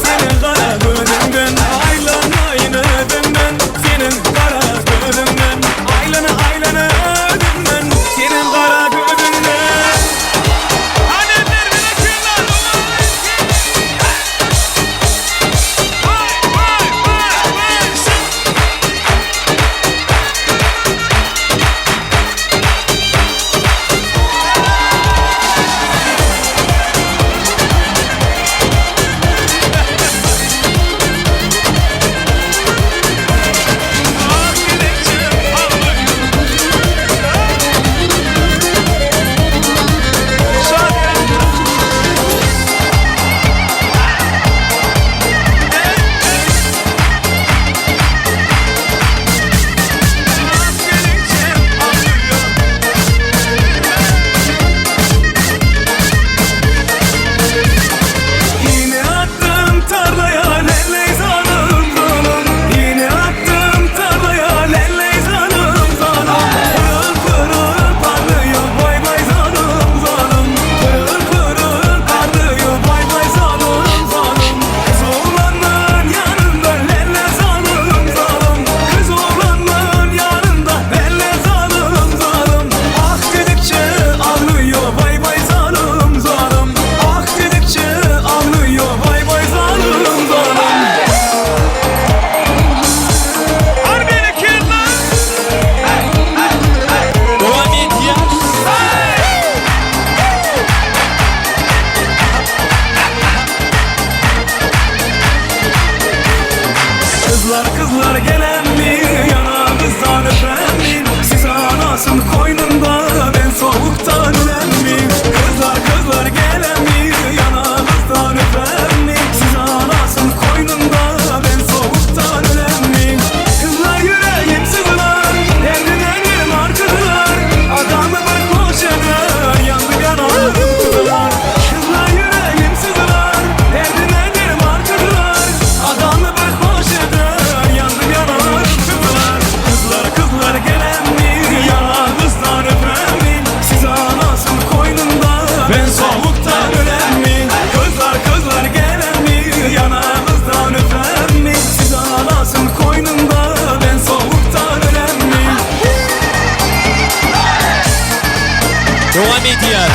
seniň gara gözüňden Aýlanaýyn özüňden, seniň gara gözüňden Aýlana aýlana özüňden, seniň gara gözüňden Yine attım tarlaya lelley zalım zalım Yine attım tarlaya lelley zalım zalım Pırıl pırıl parlıyor vay vay zalım zalım Pırıl pırıl parlıyor vay vay zalım zalım Kız oğlanın yanında lelle zalım zalım Kız oğlanın yanında lelle zalım zalım Ah dedikçe ağlıyor vay vay zalım zalım Ah dedikçe ağlıyor vay vay zalım zalım Dowam edýär. Kızlar kızlar gelen mi yana kızdan öpen mi Siz anasın koynunda ben soğuktan ölen mi Kızlar kızlar gelen mi yana kızdan öpen mi Siz anasın koynunda ben soğuktan ölen mi Kızlar yüreğim sızlar derdime bir markılar Adamı bir hoş eder yandı yanarım kızlar Kızlar yüreğim sızlar derdime bir markılar Adamı bir hoş eder yandı yanarım kızlar Kızlar kızlar gelen mi yana kızlar öpen mi Siz anasın koynunda ben soğuktan ölen mi Kızlar kızlar gelen mi yana kızdan öpen mi Siz anasın koynunda ben soğuktan ölen mi? Dowam edýär.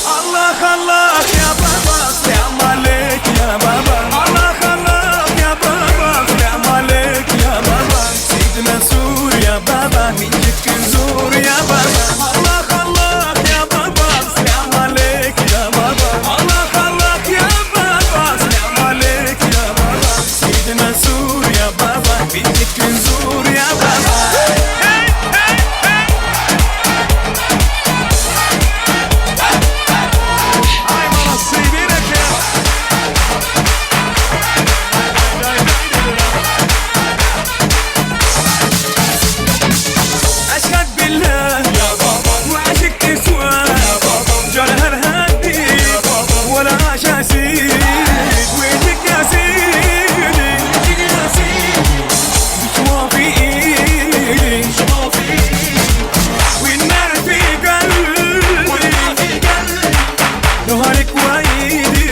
Allah Allah ya baba selam aleyk ya baba Allah Allah ya baba selam aleyk ya baba Seydi Mansur ya baba minicik huzur ya baba Allah Allah ya baba selam aleyk ya baba Allah Allah ya baba selam aleyk ya baba Seydi Mansur ya baba minicik huzur ya baba Hey hey hey Ay manasy bereket. Eşhedü billah ya baba ve aşık tesva ya baba Canher hadi ya baba ve la şasid Ve ya sidi ya sidi مش موافقين والنار في قلبي نهارك وعيدي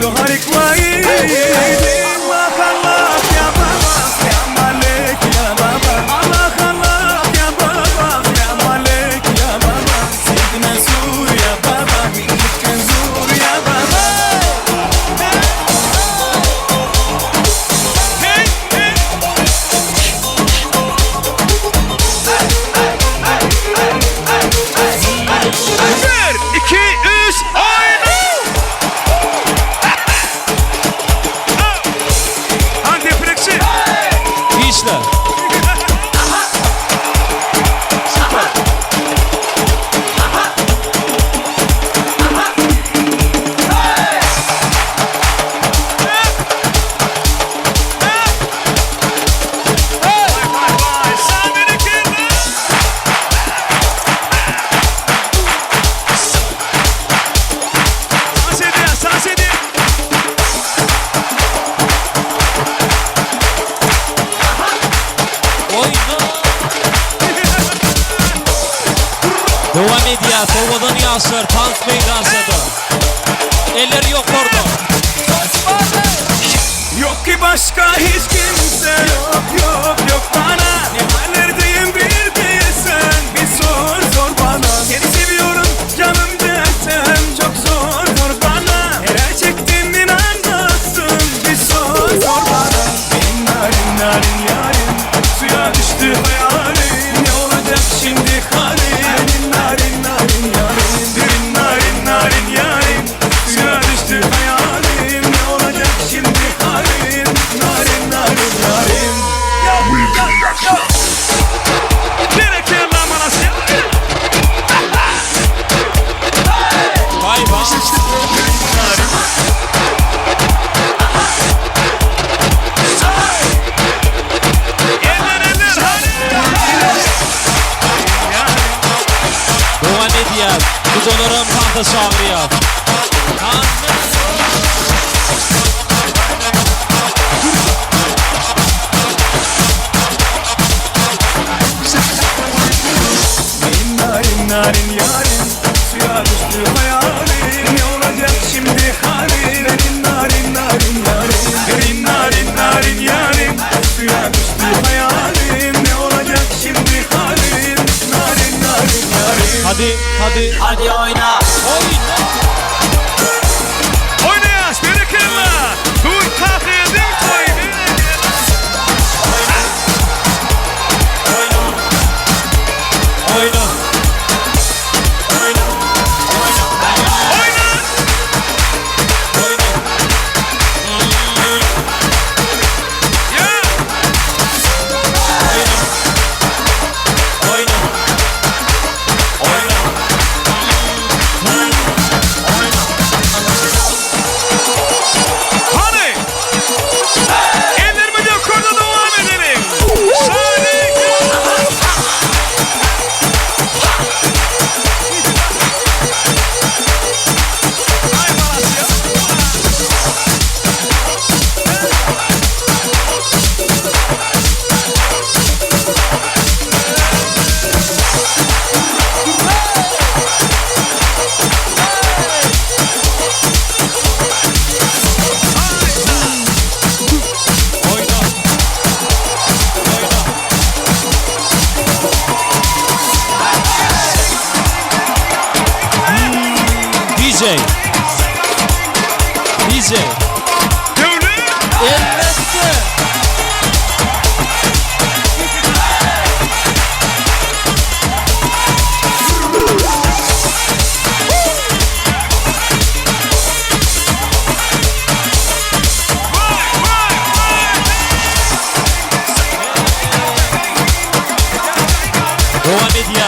نهارك وعيدي الله الله يا بابا يا مالك يا بابا الله الله يا بابا يا مالك يا بابا سيد منصور يا بابا مين كنزور يا بابا Bir, iki, üç, oyna! Hadi Flexi! Işle. Dans edin, dans edin! Oýna. Dowam edýär. Owadan ýaşlar tans meýdançada. Eller ýokarda. Yok ki başka hiç kimse Yok yok yok bana Ne hallerdeyim bir bilsen Bir sor sor bana Seni seviyorum canım desem Çok zor zor bana Neler çektim inanmazsın Bir sor sor bana Benim narin narin yarim Suya düştü hayalim Ne olacak şimdi halim Benim narin narin yarim Benim narin narin yarim Suya düştü hayalim Ne olacak şimdi halim Narin narin yarim Ya ya ya Berekella Malasya Baý baý. Eller eller hadi Dowam edýär. Gujalaram tansa çagyrýar. Benim narin narin yarim Suya düştü hayalim Ne olacak şimdi halim Benim narin narin yarim Benim narin narin yarim Suya düştü hayalim Ne olacak şimdi halim Narin narin yarim Hadi, hadi. Hadi oýna. Oýna.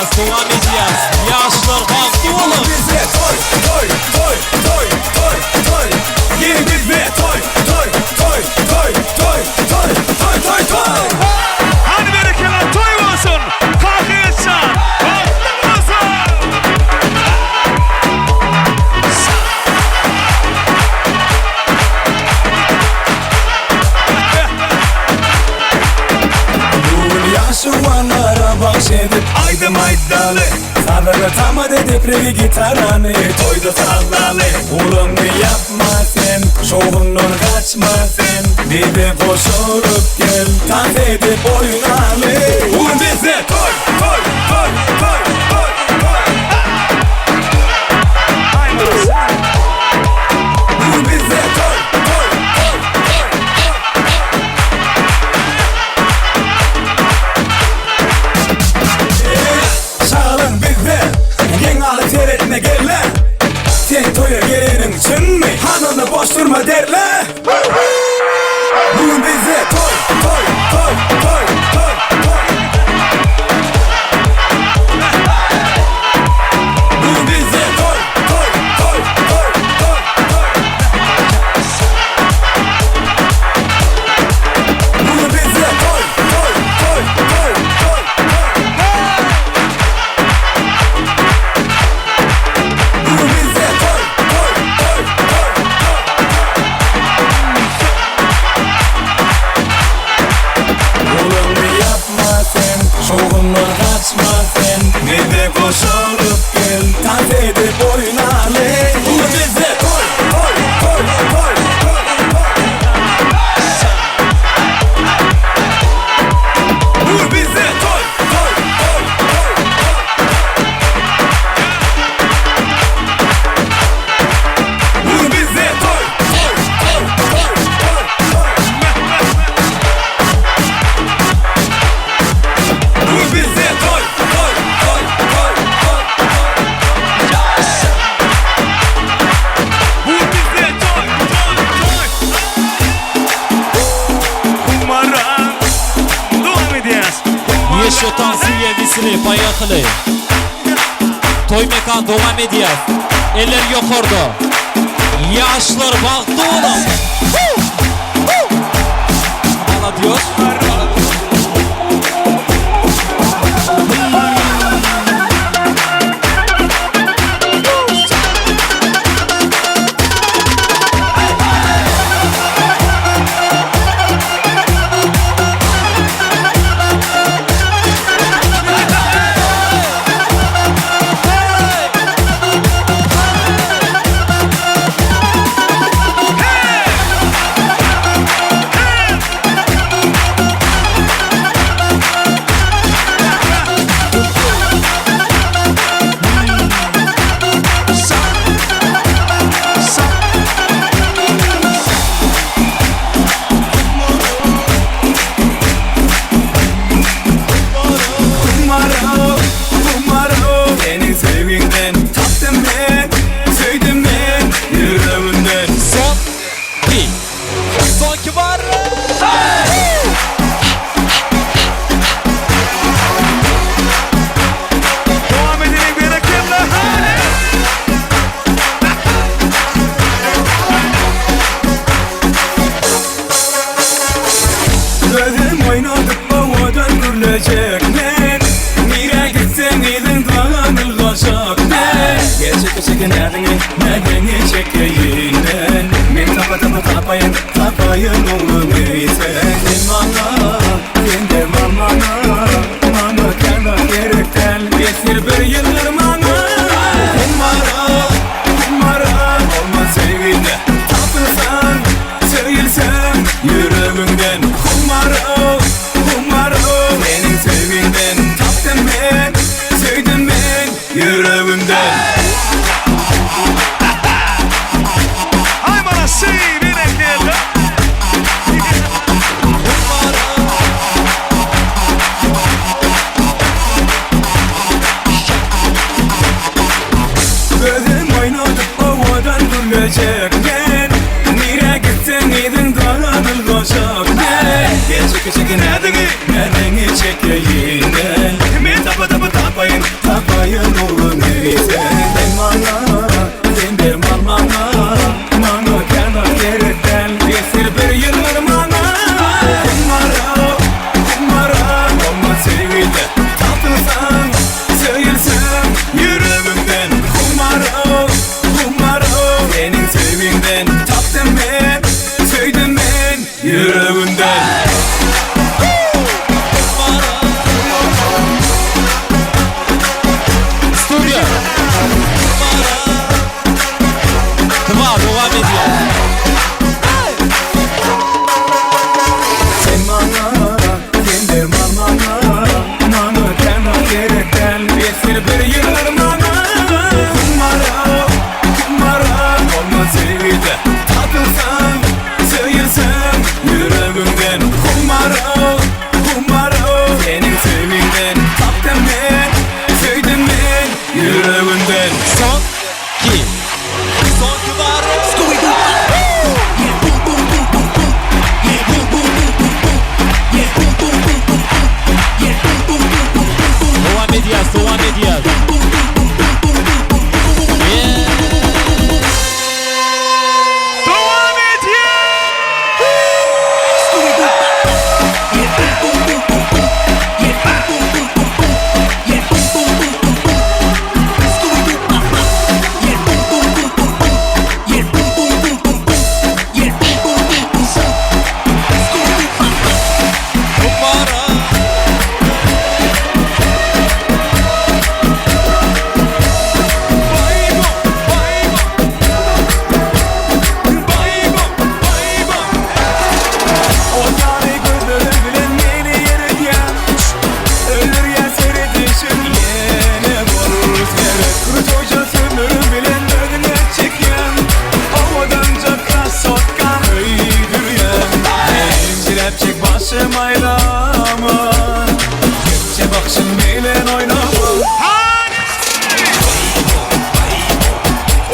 edýäs, dowam edýäs. Ýaşlar bagtly boluň! Bizde toý, toý, toý, toý, toý, toý. Ýene bizde toý, toý, toý, toý, toý, toý, toý, toý, toý. Hany berekella toý bolsun! Kaka Jan bagtly bolsun! Bu gün ýaşuwanlara bagş edip aýdym aýtdaly Sazlara tamat edip regi gitarany toýda sazlaly Gulaňy ýapma sen, şowhundan gaçma sen Bize goşulyp gel, tans edip oýnaly Bu gün bizde toý, toý, toý, toý, toý, toý Bu gün bizde toý, toý, toý, toý, toý. Şagalan bizde, geň galyp seretme gelle Sen toýa geleniň çynmy, han onda boş durma derle Bu gün bizde toý, toý, toý, toý, toý, toý Bu gün bizde toý, toý, toý, toý, toý, toý Bu gün bizde toý, toý, toý, toý, toý, toý Bu gün bizde toý, toý, toý, toý, toý, Gulaňy ýapma sen, şowhundan gaçma sen Bize goşulyp gel, tans edip oýnaly Bu gün bizde toý, toý, toý, toý, toý, toý Bu gün bizde toý, toý, toý, toý, toý, Bu gün bizde toý, toý, toý, toý, toý, toý Bu gün bizde toý, toý, toý, toý, toý, Bu bizde toý, toý, toý. Humara dowam edýäs. Еще танцуем веселее, поехали! Toý mekan dowam edýär. Eller ýokarda. Ýaşlar bagtly boluň. Молодежь. Humara, humara Seniň söýgiňden tapdym men Söýdüm men ýüregimden Son bir. Soňky bar. Dowam edeliň berekella. Hany. Gözüm oýnadyp owadan gürlejek men Nirä gitseň yzyňdan ylgaşak men Gel çeke çeke näziňi, näziňi çekeýin men Men tapa tapa tapaýyn, tapaýyn oglumy sen Sen maňa, sen derman maňa Maňa kän gerek däl, ýeter bir ýylgyr maňa Sen mara, sen mara, bolma söýgide Tapylsaň, söýülseň ýüregiňden Humara, humara Seniň söýgiňden tapdym men, söýdüm men ýüregimden Aý mana si berekella. Humara. Gözüm oýnadyp owadan gürlejek men Nirä gitseň yzyňdan ylgaşak men Gel çeke çeke näziňi, näziňi çekeýin men Men tapa tapa tapaýyn. Eljiräpjik başym aýlama Kepje bakşyň bilen oýnama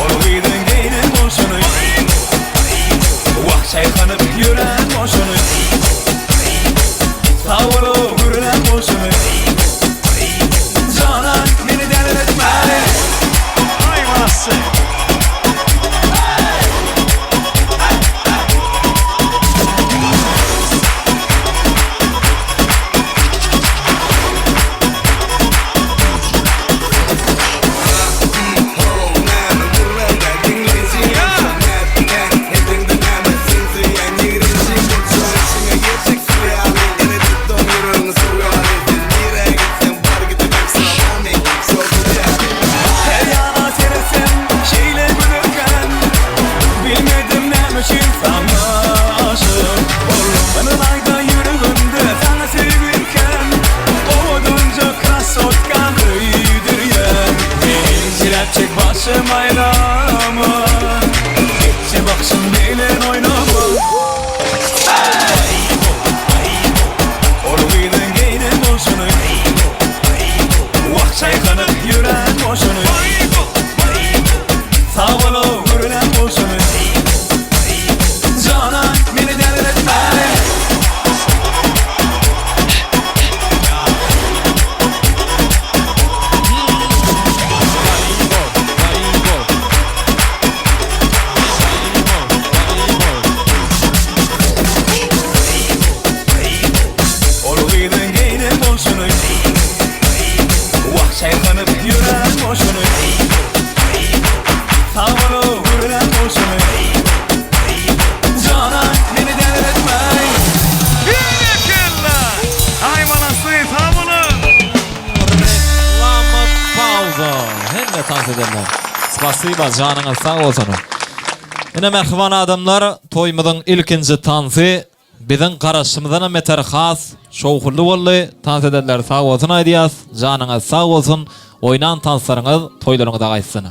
Ol gyzyň geýnen bolşuny Wah çaýkanyp ýören bolşuny Sag bol-ow gürlän bolşuny Janan meni däliretme Aý manasy. Her ýana seretsem şeýle gözelkäň Bilmedim näme üçin saňa aşyk boldum Ylaýda ýüregimde saňa söýgim kän Owadanja krasotkam öýdürýän Eljiräpjik başym aýlama Kepje bakşyň bilen oýnama Ol gyzyň geýnen bolşuny Wah çaýkanyp ýören bolşuny Sag bol-ow gürlän bolşuny Janan meni däliretme. Ol gyzyň geýnen bolşuny Wah çaýkanyp ýören bolşuny Sag bol-ow gürlän bolşuny Janan meni däliretme. Berekella! Aý malasy sag boluň! Reklama pauza. Hemme tans edenler. Spasiba janyňyz sag bolsun. Ine mähriban adamlar toýumyzyň ilkinji tansy biziň garaşymyzdanam beter has şowhunly boldy. Tans edenler sag bolsun aýdýas. Janyňyz sag bolsun. Oýnan tanslaryňyz toýlaryňyza gaýtsyn.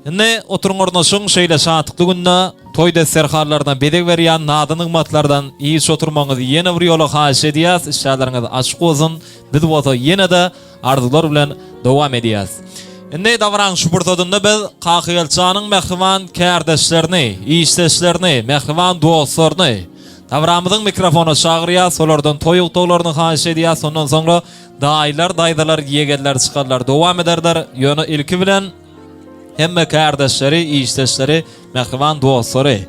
Indi oturyň ornaşyň şeýle şatlykly günde toý desterhanlaryna bezeg berýän nazy-nygmatlardan iç oturmagyňyzy ýene bir ýola haýyş edýäs. Işdäleriňiz açyk bolsun. Biz bolsa ýene-de arzuwlar bilen dowam edýäs. Indi dabaranyň şu pursadynda biz Kakagelçanyň mähriban kärdeşlerini, işdeşlerini, mähriban dostlaryny dabaramyzyň mikrofona çagyrýas, olardan toý gutaglaryny haýyş edýäs, ondan soňra daýylar, daýzalar, ýegenler, çykarlar dowam ederler. Ýöne ilki bilen hemme kärdeşleri, işdeşleri, mähriban dostlary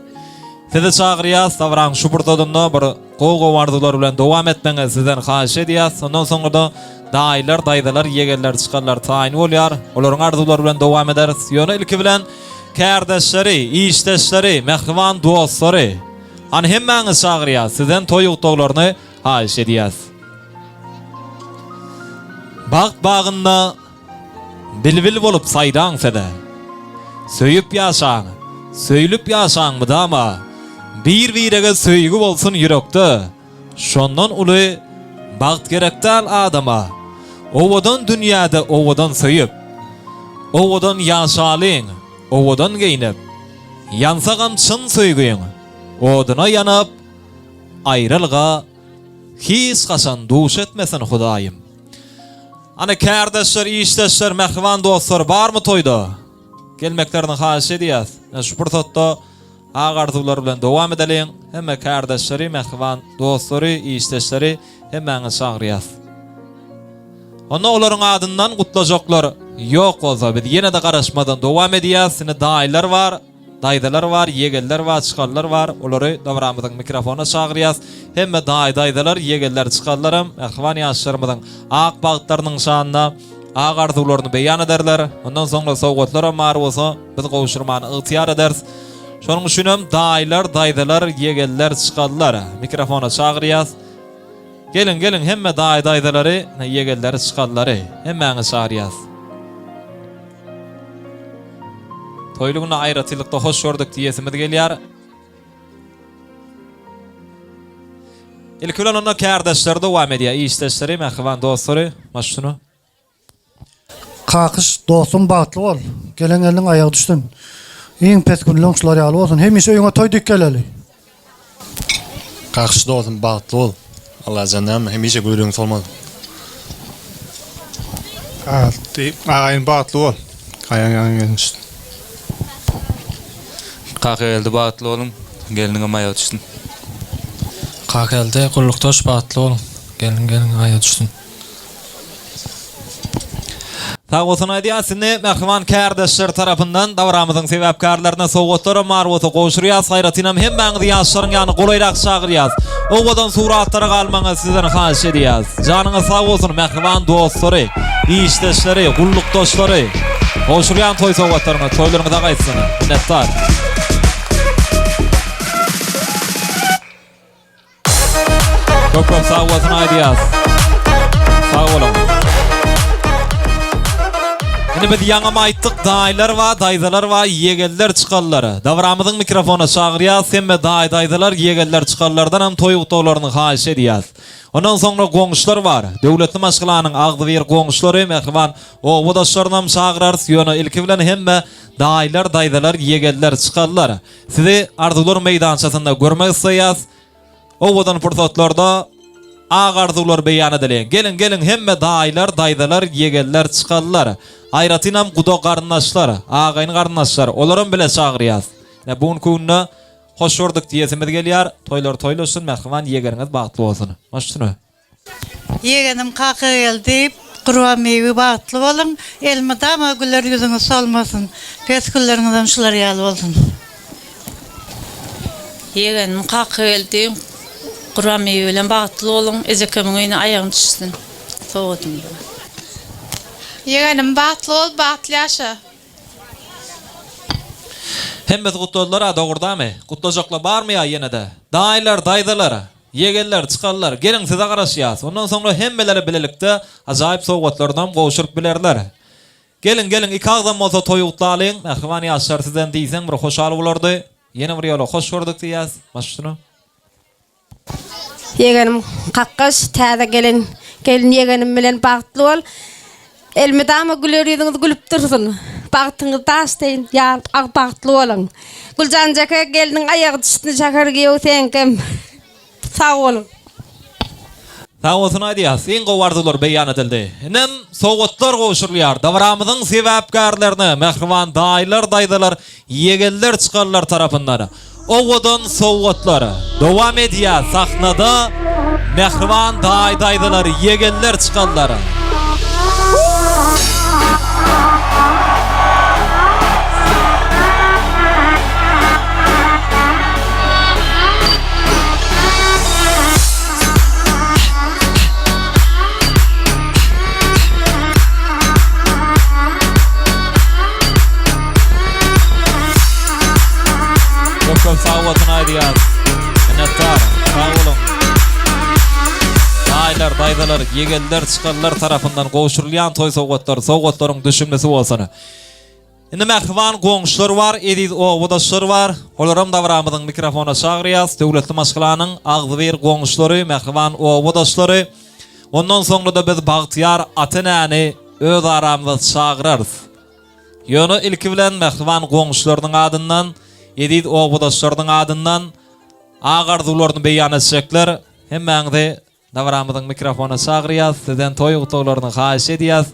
sizi çagyrýas, dabaranyň şu pursadynda bir Gowy-gowy arzuwlar bilen dowam etmegiňizi sizden haýyş edýäs. Ondan soňra-da daýylar, daýzalar, ýegenler, çykarlar taýyn bolýar. Olaryň arzuwlary bilen dowam ederis. Ýöne ilki bilen kärdeşleri, işdeşleri, mähriban dostlary, hany hemmäňizi çagyrýas, sizden toý gutaglaryny haýyş edýäs. Bagt bagynda Bilbil bolup saýraň size. Söýüp ýaşaň, söýlüp ýaşaň mydama. Bir-birege söýgi bolsun ýürekde. Şondan uly bagt gerek däl adama. Owadan dünýäde owadan söýüp. Owadan ýaşalyň, owadan geýnip. Ýansagam çyn söýgiň oduna ýanyp, aýralga hiç haçan duş etmesin Hudaýym. Ana kärdeşler, işdeşler, mähriban dostlar barmy toýda? Gelmeklerini haýyş edýäs. Ine şu pursatda ak arzuwlar bilen dowam edeliň. Hemme kärdeşleri, mähriban dostlary, işdeşleri hemmäňizi çagyrýas. Onda olaryň adyndan gutlajaklar ýok bolsa biz ýene-de garaşmadan dowam edýäs. Ine daýylar bar. Daýzalar bar, ýegenler bar, çykarlar bar. Olary dabramyzyň mikrofonyna çagyrýas. Hemme daýy-daýzalar, ýegenler, çykarlaram mähriban ýaşlarymyzyň ak bagtlarynyň şanyna ak arzuwlaryny beýan ederler. Ondan soňra sowgatlaram bar bolsa, biz gowşurmany ygtyýar ederis. Şonuň üçinem daýylar, daýzalar, ýegenler, çykarlar mikrofona çagyrýas. Geliň, geliň hemme daýy-daýzalary, ýegenleri, çykarlary hemmäňizi çagyrýas. Toýly günde aýratynlykda hoş gördük diýesimiz gelýär. Ilki bilen onda kärdeşleri dowam edýär, işdeşleri, mähriban dostlary. Maşyny. Kakyş dostum bagtly bol. Gelen gelniň aýagy düşsün. Iň pes günleň şular ýaly bolsun. Hemişe öýüňe toý dik geleli. Kakyş dostum bagtly bol. Allajan näme hemişe gülüň solmaz. Alty agaýyn bagtly bol. Aýagyň ýaňy gelin düşsün. Kakageldi bagtly boluň, gelniňem aýagy düşsün. Kakageldi gullukdaş bagtly boluň, gelniň gelniň aýagy düşsün. Sag bolsun aýdýas indi mähriban kärdeşler tarapyndan dabaramyzyň sebäpkärlerine sowgatlaram bar bolsa gowşurýas aýratynam hemmäňizi ýaşlaryň ýanyna golaýrak çagyrýas owadan suratlara galmagyňyzy sizden haýyş edýäs janyňyz sag bolsun mähriban dostlary işdeşleri gullukdaşlary gowşurýan toý sowgatlaryňyz toýlaryňyza gaýtsyn minnetdar. Köp köp sag bolsun aýdýas. Sag boluň. Indi biz ýaňam aýtdyk, daýylar bar, daýzalar bar, ýegenler çykarlar. Dabramyzyň mikrofona çagyrýas, hemme daýy-daýzalar, ýegenler çykarlardanam toý gutlaglaryny haýyş edýäs. Ondan soňra goňşular bar. Döwletli maşgalanyň agzybir goňşulary, mähriban obadaşlarynam çagyrarys, ýöne ilki bilen hemme daýylar, daýzalar, ýegenler çykarlar. Sizi arzuwlar meýdançasynda görmek isleýäs. Owadan pursatlarda ak arzuwlar beýan edeliň. Geliň, geliň hemme daýylar, daýzalar, ýegenler, çykalylar. Aýratynam guda garyndaşlar, agaýyn garyndaşlar, olaram bile çagyrýas. Ine bu günki günde hoş gördük diýesimiz gelýär. Toýlar toýlaşsyn, mähriban ýegeniňiz bagtly bolsun. Baş üstüne. Ýegenim Kakageldi Gurbanbibi bagtly boluň elmydama güler ýüzüňiz solmasyn pes günleriňizem şular ýaly bolsun. Ýegenim Kakageldi Gurbanbibi bilen bagtly boluň ejekemiň öýüne aýagyň düşsün sowgadym bar. Ýegenim bagtly bol bagtly ýaşa. Hemmesi gutladylar-a dogurdamy? Gutlajaklar barmy ýa ýene-de? Daýylar, daýzalar, Ýegenler, çykarlar, geliň size garaşýas. Ondan soňra hemmelere bilelikde ajaýyp sowgatlarynam gowşuryp bilerler. Geliň, geliň, iki agzam bolsa toýy gutlalyň. Mähriban ýaşlar sizden diýseň bir hoşal bolardy. Ýene bir ýola hoş gördük diýýäs. Baş üstüne. Ýegenim kakgaş täze gelen gelin ýegenim bilen bagtly bol. Elmydama güler ýüzüňiz gülüp dursun. Bagtyňyz daş deýin ýaryp ak bagtly boluň. Güljan jeke gelniň aýagy düşsün şäher giýew seňkem. Sag boluň. Sag bolsun aýdýas. Iň gowy arzuwlar beýan edildi. Indem sowgatlar gowşurylýar. Dabaramyzyň sebäpkärlerine mähriban daýylar, daýzalar, ýegenler, çykarlar tarapyndan. Owadan sowgatlar. Dowam edýär sahnada mähriban daýy-daýzalar, ýegenler çykanlar. Köp köp sag bolsun aýdýas. Minnetdar. Sag boluň. Daýylar, daýzalar, ýegenler, çykanlar tarapyndan gowşurylýan toý sowgatlary sowgatlaryň düşümlisi bolsun. Indi mähriban goňşular bar, eziz obadaşlar bar. Olaram dabaramyzyň mikrofona çagyrýas. Döwletli maşgalanyň agzybir goňşulary, mähriban obadaşlary. Ondan soňra-da biz bagtyýar ata-enäni öz aramyza çagyrarys. Ýöne ilki bilen mähriban goňşularynyň adyndan, eziz obadaşlarynyň adyndan ak arzuwlaryny beýan etjekler. Hemmäňizi dabaramyzyň mikrofona çagyrýas, sizden toý gutlaglaryny haýyş edýäs.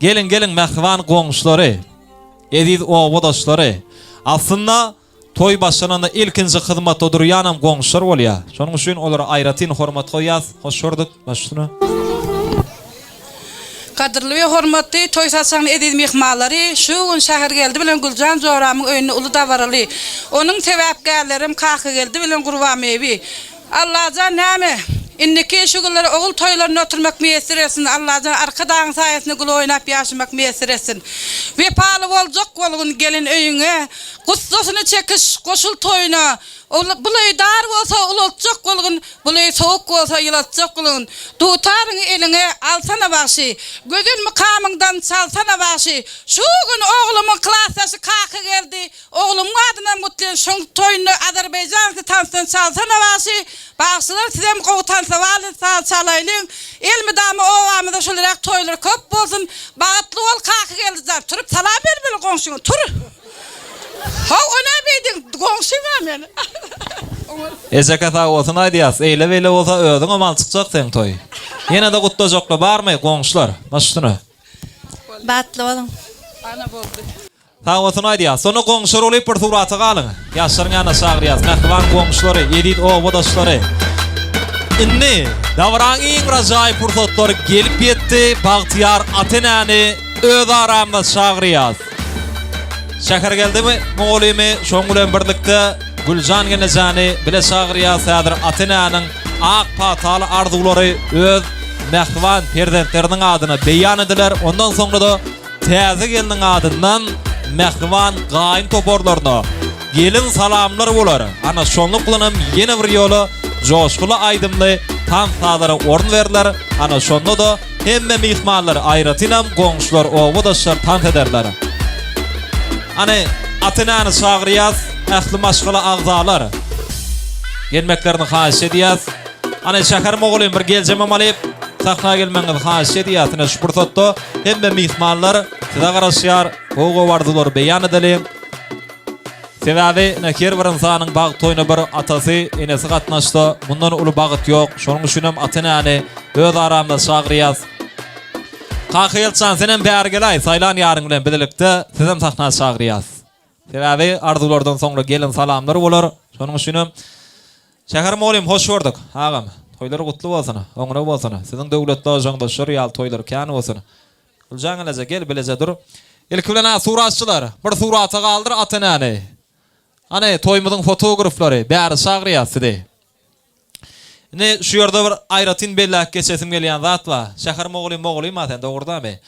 Geliň, geliň mähriban goňşulary, eziz obadaşlary. Aslynda Toý başlananda ilkinji hyzmatda durýanam goňşular bolýar. Şonuň üçin olara aýratyn hormat goýýas. Hoş gördük. Baş üstüne. Gadyrly we hormatly toý saçagynyň eziz myhmanlary, şu gün Şähergeldi bilen Güljan joramyň öýünde uly dabaraly. Onuň sebäpkärlerem Kakageldi bilen Gurbanbibi. Allajan näme, indiki şu günleri ogul toýlarynda oturmak miýesser etsin, Allajan Arkadagyň saýasynda gül oýnap ýaşamak miýesser etsin. Wepaly boljak bolgun gelin öýüňe, gussasyny çekiş, goşul toýuna. Bul öý dar bolsa ulaltjak bolgun, bul öý sowuk bolsa ýylatjak bolgun. Dutaryňy eliňe alsana bagşy, gözel mukamyňdan çalsana bagşy. Şu gün oglumyň klasdaşy Kakageldi Oglumyň adynam gutlaýan şoň toýunda azerbaýjanski tansdan çalsana bagşy bagşylar sizem gowy tansa wally saz çalaýlyň elmydama obamyzda şulyrak toýlar köp bolsun bagytly bol Kakageldijan turup salam bermeli goňşyňa tur how o nä beýdiň goňşym a men. Ejeke sag bolsun aýdýas. Eýle-beýle bolsa özüňem al çykjak seň toý. Ýene-de gutlajaklar barmy, goňşular? Baş üstüne. Bagtly boluň. Ana boldy. Sag bolsun aýdýas. Sonda goňşular bolup bir surata galyň. Ýaşlaryň ýanyna çagyrýas. Mähriban goňşulary, eziz obadaşlary. Indi dabaraň iň bir ajaýyp pursatlary gelip ýetdi. Bagtyýar ata-enäni öz aramyza çagyrýas. Şähergeldi mugallymy şoň bilen birlikde Güljan gelnejäni bile çagyrýas. Häzir ata-enäniň ak pataly arzuwlary öz mähriban perzentleriniň adyna beýan ediler. Ondan soňra-da Täze gelniň adyndan mähriban gaýyn toparlaryna gelin salamlar bolar. Ana şonluk bilenem ýene bir ýola joşguly aýdymly tans sazlara orun berler. Ana şonda-da hemme myhmanlar, aýratynam goňşular, obadaşlar tans ederler. Hany, ata-enäni çagyrýas, ähli maşgala agzalar gelmeklerini haýyş edýäs. Hany, Şäher mugallym bir geljemem alyp, sahna gelmegiňizi haýyş edýäs. Ine şu pursatda Hemme myhmanlar size garaşýar, gowy-gowy arzuwlary beýan edeliň. Sebäbi ine her bir ynsanyň bagt toýuna bir atasy, enesi gatnaşsa, mundan uly bagyt ýok. Şonuň üçinem ata-enäni öz aramyza çagyrýas. Kakageltjan senem bäri geläý, saýlan ýaryň bilen bilelikde sizem sahna çagyrýas. Sebäbi arzuwlardan soňra gelin salamlar bolar. Şonuň üçinem Şäher mugallym hoş gördük. Agam, toýlar gutly bolsun, oňuna bolsun. Siziň döwletli ojagyňda şor ýaly toýlar kän bolsun. Güljan geleje gel bileje dur. Ilki bilen-ä suratçylar, bir surata galdyr ata-enäni. Hany, toýumyzyň fotograflary, bäri çagyrýas sizi. Indi şu ýerde bir aýratyn belläp geçesim gelýän zat bar. Şäher mugallym mugallym-a sen, dogry-damy?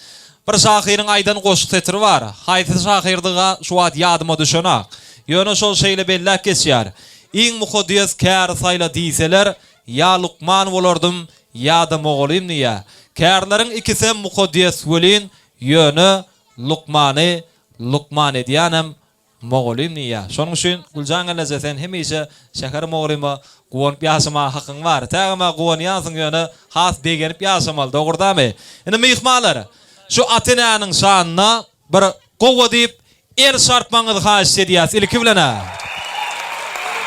Bir şahyryň aýdan goşgy setiri bar. Haýsy şahyrdygy-a şu wagt ýadyma düşenak. Ýöne şol şeýle belläp geçýär. Iň mukaddes käri saýla diýseler, ýa lukman bolardym, ýa-da mugallym diýýär. Kärleriň ikisem mukaddes welin, ýöne lukmany lukman edýänem mugallym diýýär. Şonuň üçin Güljan gelneje sen hemişe şäher mugallyma guwanyp ýaşamaga hakyň bar. Tägem-ä guwanýansyň ýöne has begenip ýaşamaly dogry-damy? Indi myhmanlar, şu ata-enäniň şanyna Bir gowa diýip el çarpmagyňyzy haýyşt edýäs ilki bilen-ä.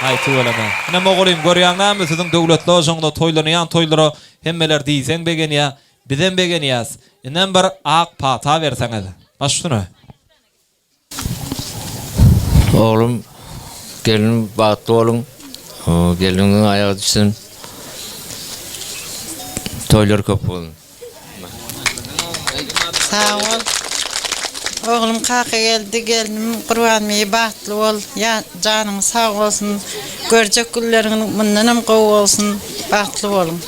Aý tüweleme. Ine mogolym görýäň näme siziň döwletli ojagyňda toýlanýan toýlara hemmeler diýseň begenýä, bizem begenýäs. Indem bir ak pata berseňiz. Baş üstüne. Oglum gelnim bagtly boluň gelniňiziň aýagy düşsün toýlar köp bolsun. Sag bol. Oglum Kakageldi gelnim Gurbanbibi bagtly bol. Janyň sag bolsun. Görjek günleriňiz mundanam gowy bolsun. Bagtly boluň.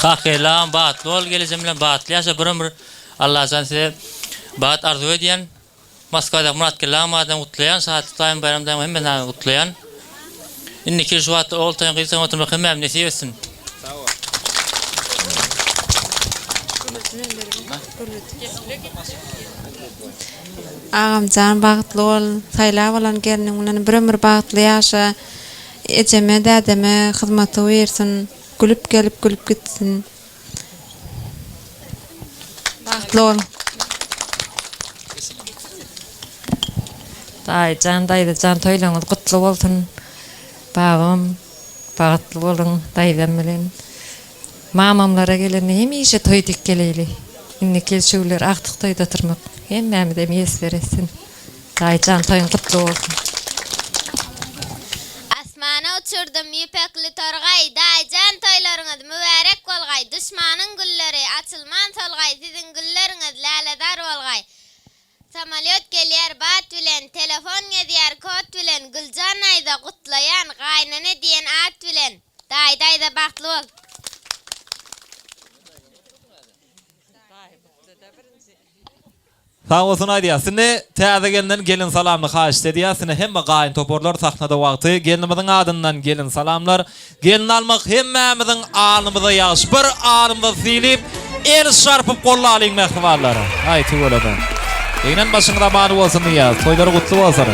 Kakageldi agam bagtly bol gelejem bilen bagtly ýaşa bir ömür Allajan size bagt arzuw edýän. Moskwadaky Myratgeldi agam adyndan gutlaýan, Şatlyk daýym, Baýram daýym hemmesini adyndan gutlaýan. Indiki ýyl şu wagtda ogul toýuň, gyz toýuň oturmak hemmämize nesip etsin. Agamjan bagtly bol, saýlap alan gelniň bilen bir ömür bagtly ýaşa, ejeme dädeme hyzmaty buýursyn, gülüp gelip gülüp gitsin. Bagtly bol. Daýyjan daýzajan toýlaryňyz gutly bolsun babam bagtly boluň daýzam bilen mamamlara gelende hemişe toý dik geleýli indiki ýyl şüwler agtyk toýda oturmak hemmämize miýesser etsin daýyjan toýuň gutly bolsun. Asmana uçurdym ýüpekli torgaý, Daýyjan toýlaryňyz mübärek bolgaý, Duşmanyň gülleri açylman solgaý, Siziň gülleriňiz lälezar bolgaý. Samolýot gelýär bat bilen, Telefon gezýär kod bilen, Güljan daýza gutlaýan, Gaýynene diýen at bilen. Daýy daýza bagtly bol. Sag bolsun aýdýas. Indi täze gelnen gelin salamyny haýyşt edýäs. Ine hemme gaýyn toparlar sahnada wagty gelnimiziň adyndan gelin salamlar. Gelin almak hemmämiziň alnymyza ýagşy. Bir alnymyza sylyp el çarpyp gollalyň mähribanlar. Aý tüweleme. Egnen başyňyz aman bolsun diýýäs. Toýlary gutly bolsun.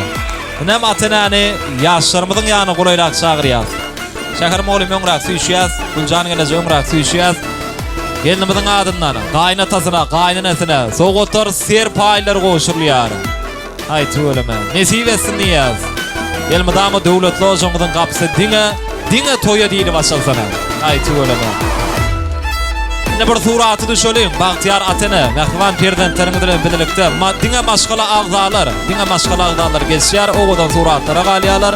Inem ata-enäni ýaşlarymyzyň ýanyna golaýrak çagyrýas. Şäher mugallym öňräk süýşýäs, Güljan gelneje öňräk süýşýäs. Gelnimiziň adyndan gaýynatasyna, gaýynenesine sowgatlar, serpaýlar gowşurylýar. Aý tüweleme. Nesip etsin diýýäs. Elmydama döwletli ojagyňyzyň gapysy diňe, diňe toýa diýlip açylsyn. Aý tüweleme. Indi bir surata düşeliň, bagtyýar ata-ene, mähriban perzentleriňiz bilen bilelikde, ma, diňe maşgala agzalar, diňe maşgala agzalar geçýär, owadan suratlara galýarlar.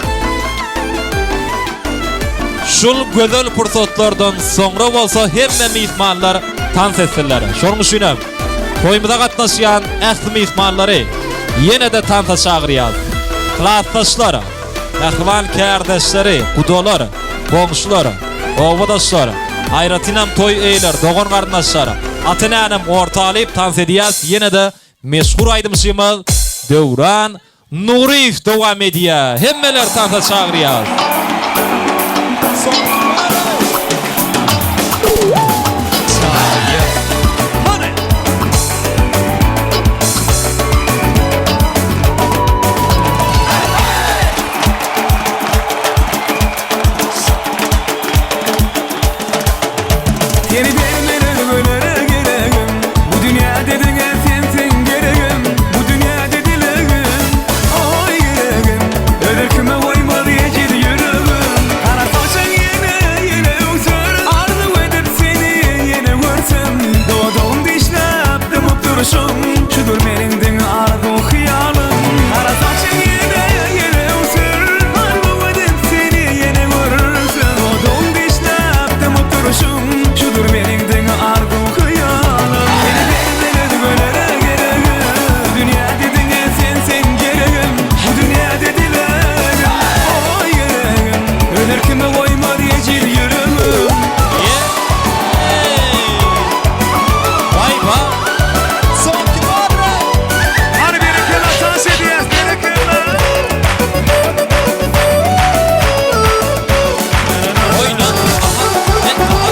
Şul gözel pursatlardan soňra bolsa hemme myhmanlar tans etsinler. Şonuň üçinem toýumyza gatnaşýan ähli myhmanlary ýene-de tansa çagyrýas. Klasdaşlar, mähriban kärdeşleri, gudalar, goňşular, obadaşlar, aýratynam toý eýeleri, dogan-garyndaşlar, ata-enänem orta alyp tans edýäs. Ýene-de meşhur aýdymçymyz Döwran Nuryýew dowam edýär. Hemmeleri tansa çagyrýas. Seni bermeli ölere geregim Bu dünýäde diňe sensiň geregim Bu dünýäde dilegim Oý geregim Öz erkime goýmaz ejiz ýüregim Gara saçyň ýene ýene öwser Arzuw edip seni ýene görsem Dodagym dişläp dymyp durşum Şudur meniň diňe arzuw hyýalym Gara saçyň ýene ýene öwser Arzuw edip seni ýene görsem Dodagym dişläp dymyp durşum Şudur meniň diňe arzuw hyýalym Seni bermeli özgelere geregim Bu dünýäde diňe sensiň geregim Bu dünýäde dilegim Oý geregim Öz erkime goýmaz ejir ýüregim Vay va. Soňky barra. Hany berekella tans edýäs berekella. Oýna. Aha. Ne? Aha.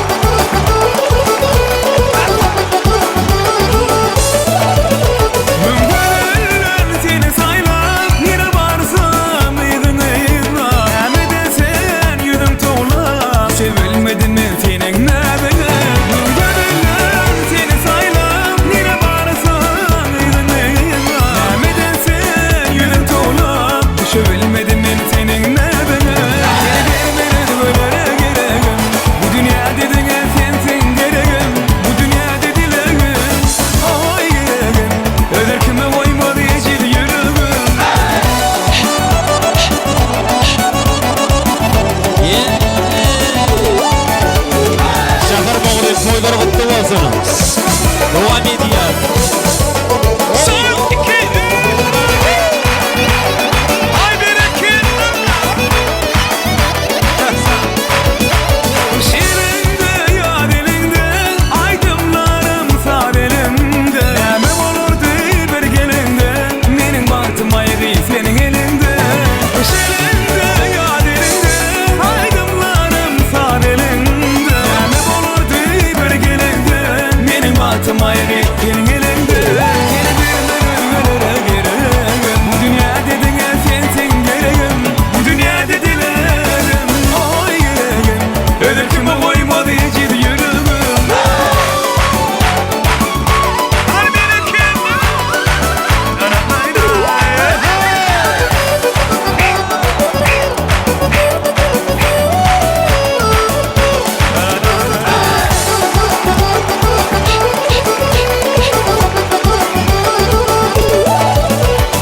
Müň gözelden seni saýlap, nirä barsam yzyňy yzlap, näme desen ýüzüň towlap, sebilmedim men seniň näziňe. Müň gözelden seni saýlap, nirä barsam yzyňy yzlap, näme desen ýüzüň towlap, düşebilmedim men seniň näziňe. Seni bermeli özgelere geregim, bu dünýäde diňe sensiň geregim, bu dünýäde dilegim, oý geregim, öz erkime goýmaz ejiz ýüregim. Şäher mugallym toýlary gutly bolsun. Dowam edýär. Son iki üç. Aý berekella. Şiriňde ýa diliňde aýdymlarym saz elimde. Näme bolardy bir geliňde meniň bagtym aýry seniň eliňde. Şiriňde ýa diliňde aýdymlarym saz eliňde. Näme bolardy bir geliňde meniň bagtym aýry seniň eliňde. Seni bermeli özgelere geregim Bu dünýäde diňe sensiň geregim Bu dünýäde dilegim Oý geregim Öz erkime goýmaz ejiz ýüregim Hany berekella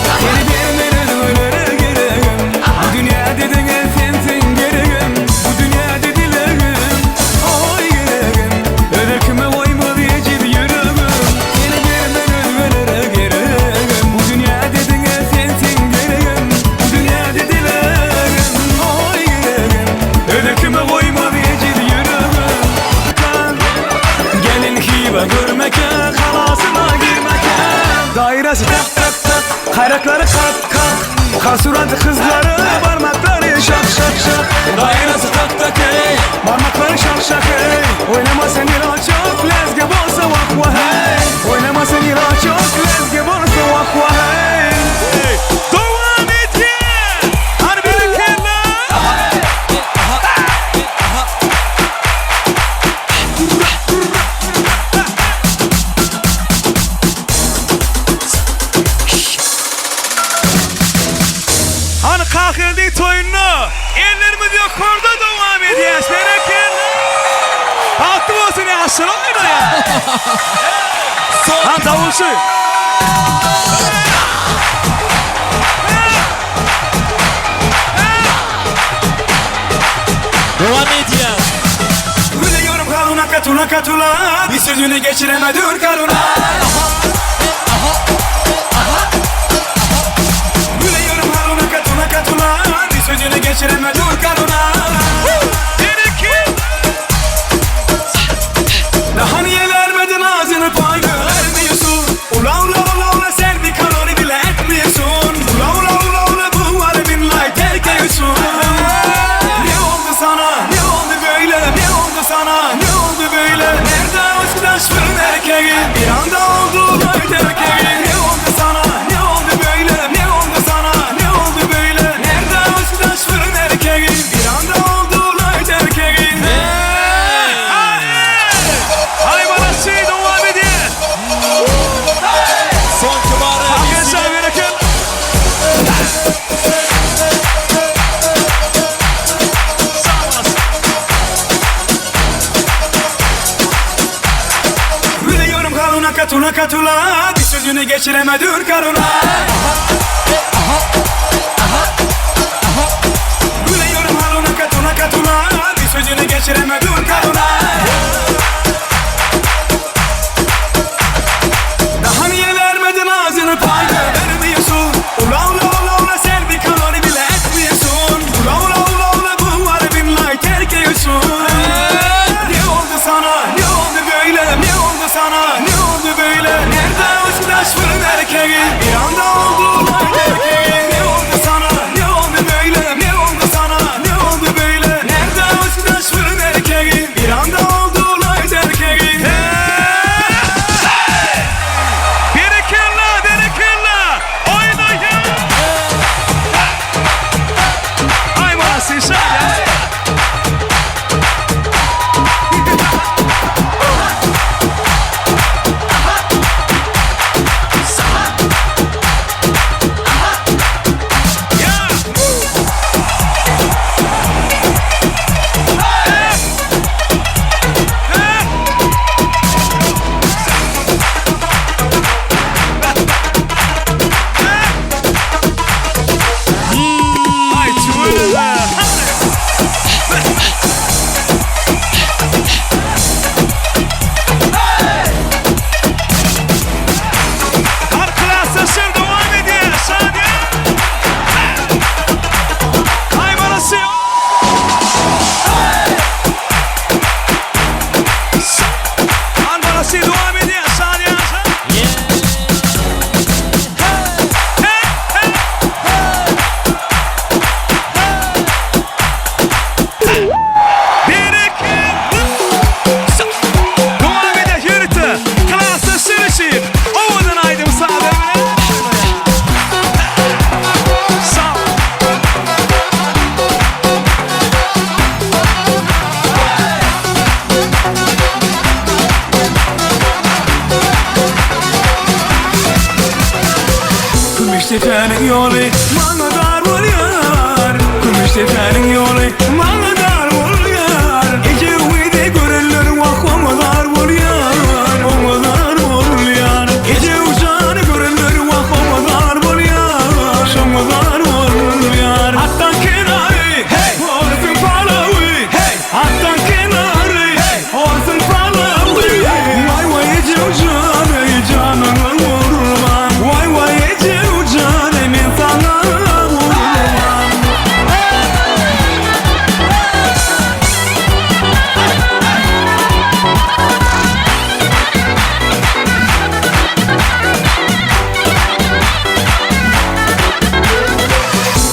Seni bermeli özgelere geregim Bu dünýäde diňe sensiň geregim Bu dünýäde dilegim Oý geregim Öz erkime goýmaz ejiz ýüregim Seni bermeli özgelere geregim Bu dünýäde diňe sensiň geregim Bu dünýäde dilegim Oý geregim Öz erkime goýmaz ejiz ýüregim Gelin Hywa görmeke Galasyna girmeke Dairesi tak tak tak Kayrakları kak kak Kar suratı kızları Parmakları şak şak şak Dairesi tak tak ey Parmakları şak şak ey Oynama sen ila çok Lezgi bolsa vah vah hey Oynama sen ila çok Lezgi bolsa vah vah hey Dowam edýär. Hany berekella. Hany Kakeldi. Ýaşlar oýnaýar. Ha dawuşy. Dowam edýär. Gülüyorum karuna katula katula Bir sözünü geçiremedim karuna Gülüyorum haruna katula katula Bir sözünü geçiremedim karuna Daha niye vermedin ağzını payını vermiyorsun Ula ula ula ula sen bir kalori bile etmiyorsun Ula ula ula ula bu var billahi terk ediyorsun Ne oldu sana ne oldu böyle ne oldu sana ne oldu böyle Nerede o fırın erkeği bir anda oldu olay erkeği Ne oldu sana ne oldu böyle ne oldu sana ne oldu böyle Nerede o fırın erkeği bir anda oldu olay erkeği Hay bana şey dowam edýär. Soňky bary. Arkadaşlar bereket. Gülüyorum karuna katula katula Bir sözünü geçiremedim karuna Gülüyorum haruna katula katula Bir sözünü geçiremedim karuna Daha niye vermedin ağzını payını vermiyorsun Ula ula ula ula sen bir kalori bile etmiyorsun Ula ula ula ula bu var billahi terk ediyorsun Ne oldu sana ne oldu böyle ne oldu sana ne oldu böyle Nerede o taş fırın erkeği bir anda oldu olay erkeği Ne oldu sana ne oldu böyle ne oldu sana ne oldu böyle Nerede o taş fırın erkeği bir anda oldu olay erkeği Berekella, berekella. Oýnaýar. Aý bana şaýa. Aý tüweleme. Har klasdaşlar dowam edýär. Şadyýan. Aý bana şey. Har bana şey dowam edýär. Şadyýan. Dowam edýär ýörite. Klasdaşlar üçin owadan aýdym saz bilen. Sag. Gümüştepe'nin yolu bana dar oluyor Gümüştepe'nin yolu bana dar oluyor Gece uydu görürler vah ona dar oluyor Ona dar oluyor Gece uçanı görürler vah ona dar oluyor Şona dar oluyor Hatta kenarı hey Orsun palavı hey Hatta kenarı hey Orsun palavı Vay vay Ece uçanı canına vurma Vay vay Ece uçanı men sana vurma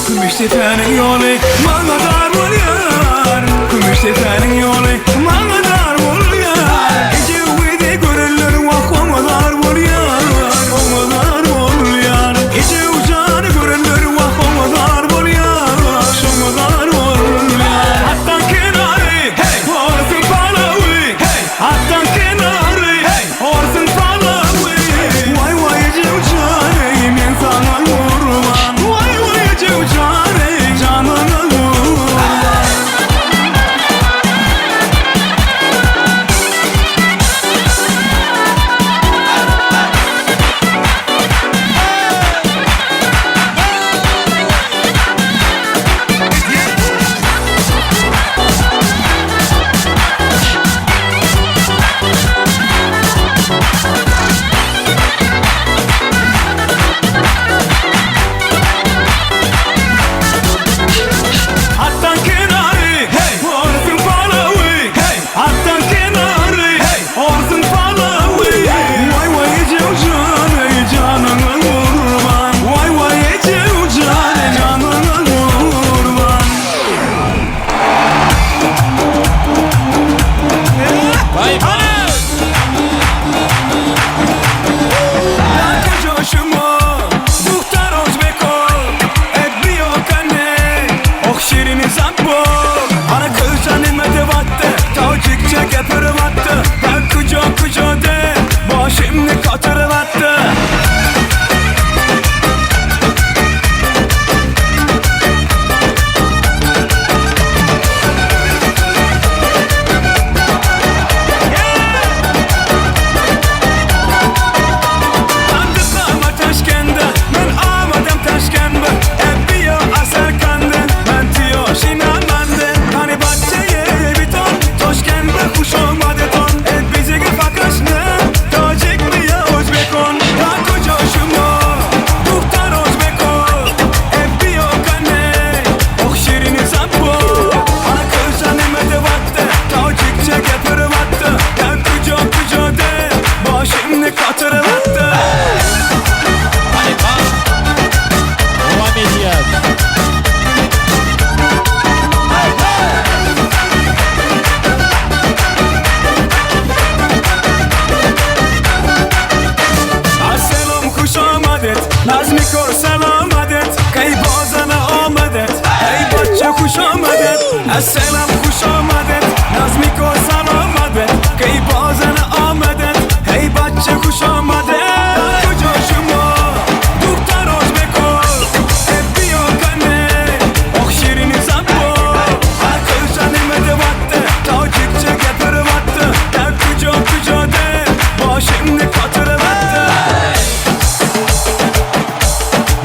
Gümüştepe'nin yolu bana dar oluyor Gümüştepe'nin yolu bana dar oluyor Gece uydu görürler vah ona dar oluyor Ona dar oluyor Gece uçanı görürler vah ona dar oluyor Şona dar oluyor Hatta kenarı hey Orsun palavı hey Hatta kenarı hey Orsun palavı Vay vay Ece uçanı men sana vurman Vay vay Ece uçanı canına vurman. Esselam хуш омадед Назмико саломадед Кей бозана омадед Эй бача хуш омадед Куҷо шумо духтар озбеко Э биё кане Ох ширини забо Ҳар нима Тоҷикча гапирватти Дар куҷо куҷоде Boshimni qotirvatdi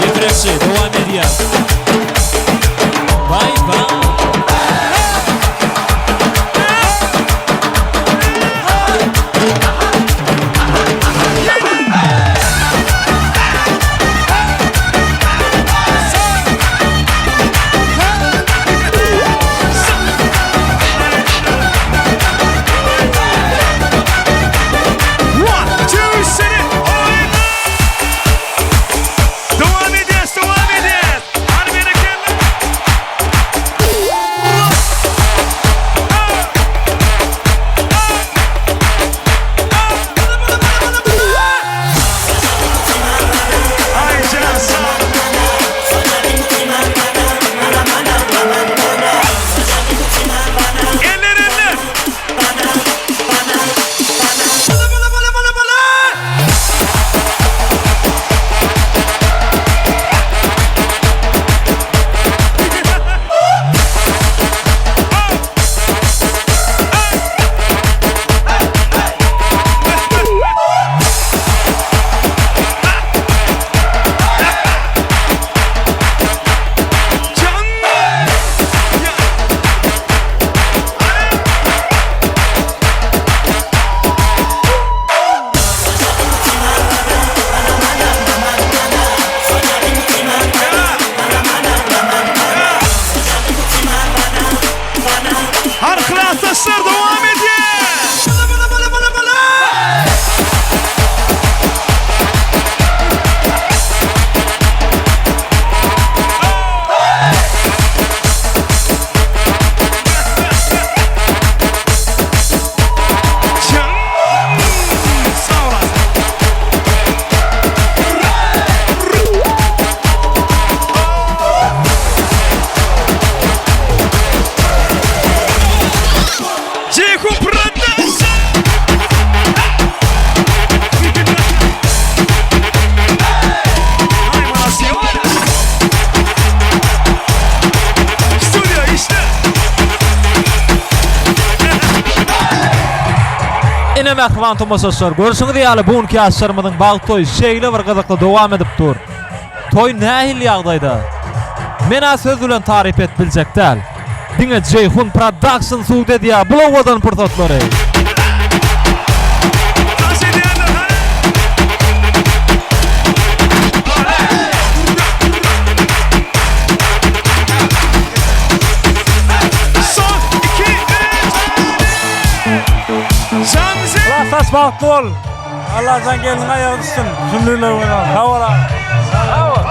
Ýetirekçi dowam edýär. Baý baý. One, two, three, Devam edýäs, devam edýäs. Hany berekella. Ay can sağ Eller eller. Bala bala bala bala bala. Har klasdaşlar dowam edýär. Bala bala bala bala bala. Sağ olasın. Ceyhun Production. Ay Malasya. Studio işte. Ine mähriban tomaşaçylar, görşüňiz ýaly bu günki ýaşlarymyzyň bagt toýy şeýle bir gyzykly dowam edip dur. Toý nähili ýagdaýda? Men-ä söz bilen taryp edip biljek däl. Diňe Jeýhun Production subut edýär bul owadan pursatlary. Dans edýänler hany? Son, iki, üç. Şamsi. Klasdaş bagtly bol. Allajan gelniň aýagy düşsün. Şundylar bolan. Sag bol. Sag bol.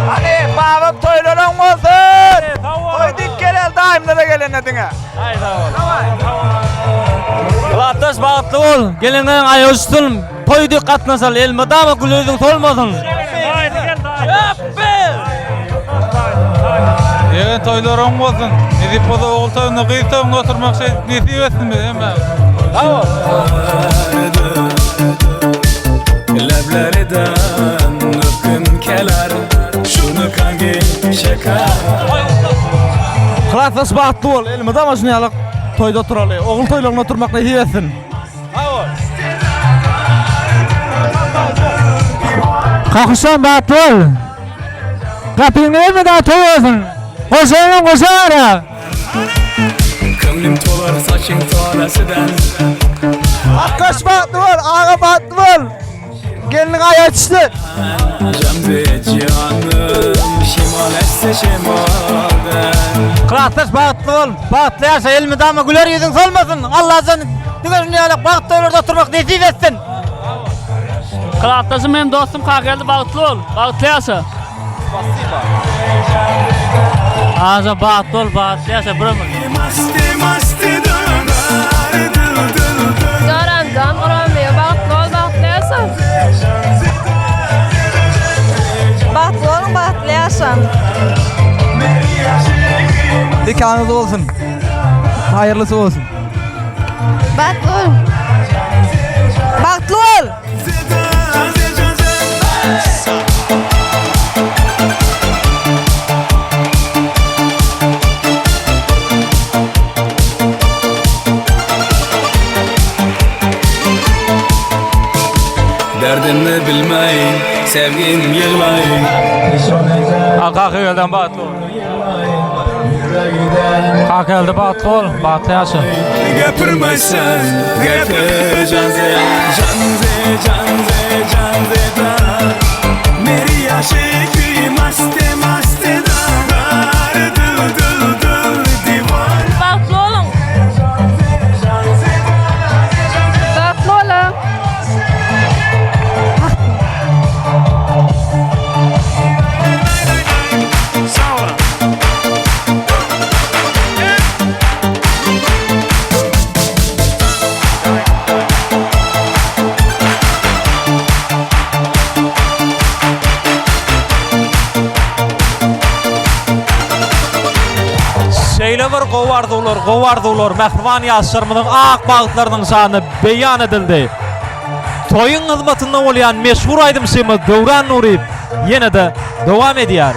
Hany babam toýlaryň bolsun. Toý dik gelel daýymlara gelene diňe. Aý sag bol. Klasdaş bagtly bol. Gelniň aýagy düşsün. Toý dik gatnaşaly elmydama gül ýüzüň solmasyn. Ýegen toýlar oň bolsun. Nesip bolsa ogul toýunda, gyz toýunda oturmak şeýdip nesip etsin bize hemmämize. Sag bol. Leblerinden öpgüm keler Şunu kangi şeker Klasdaş bagtly bol. Elmydama şuny ýaly toýda oturaly. Ogul toýlarynda oturmak nesip etsin. Kakuşan bagtly bol. Gapyňda elmydama toý bolsun. Goşaňam goşa gara. Köňlüm tolar saçyň tolasidan Akgaş bagtly bol, aga bagtly bol. Gelniň aýagy düşsün. Jamze canım Şimal esse şimalden Klasdaş bagtly bol, bagtly ýaşa, elmydama güler ýüzüň solmasyn. Allajan diňe şuny ýaly bagt toýlarda oturmak nesip etsin. Klasdaşym hem dostum Kakageldi bagtly bol, bagtly ýaşa. Aja bagtly bol, bagtly ýaşa bir ömür. Masti masti döner dıl dıl dıl Joramjan Gurbanbibi bagtly bol, bagtly ýaşa. Bagtly boluň, bagtly ýaşaň. Dikanyňyz bolsun. Haýyrlysy bolsun. Bagtly bol. Bagtly bol. Derdimni bilmeý, sevgim ýyglaý. Kakagelden bagtly bol. Kakageldi bagtly bol, bagtly ýaşa. Gepirme sen, gepir janze, janze, janze, janze da. Meri aşıkı maste maste da. Dar dıl dıl dıl divan. Bagtly boluň. Bagtly boluň. Şeýle bir gowy arzuwlar, gowy arzuwlar mähriban ýaşlarymyzyň ak bagtlarynyň şanyna beýan edildi. Toýuň hyzmatynda bolýan meşhur aýdymçymyz Döwran Nuryýew ýene-de dowam edýär.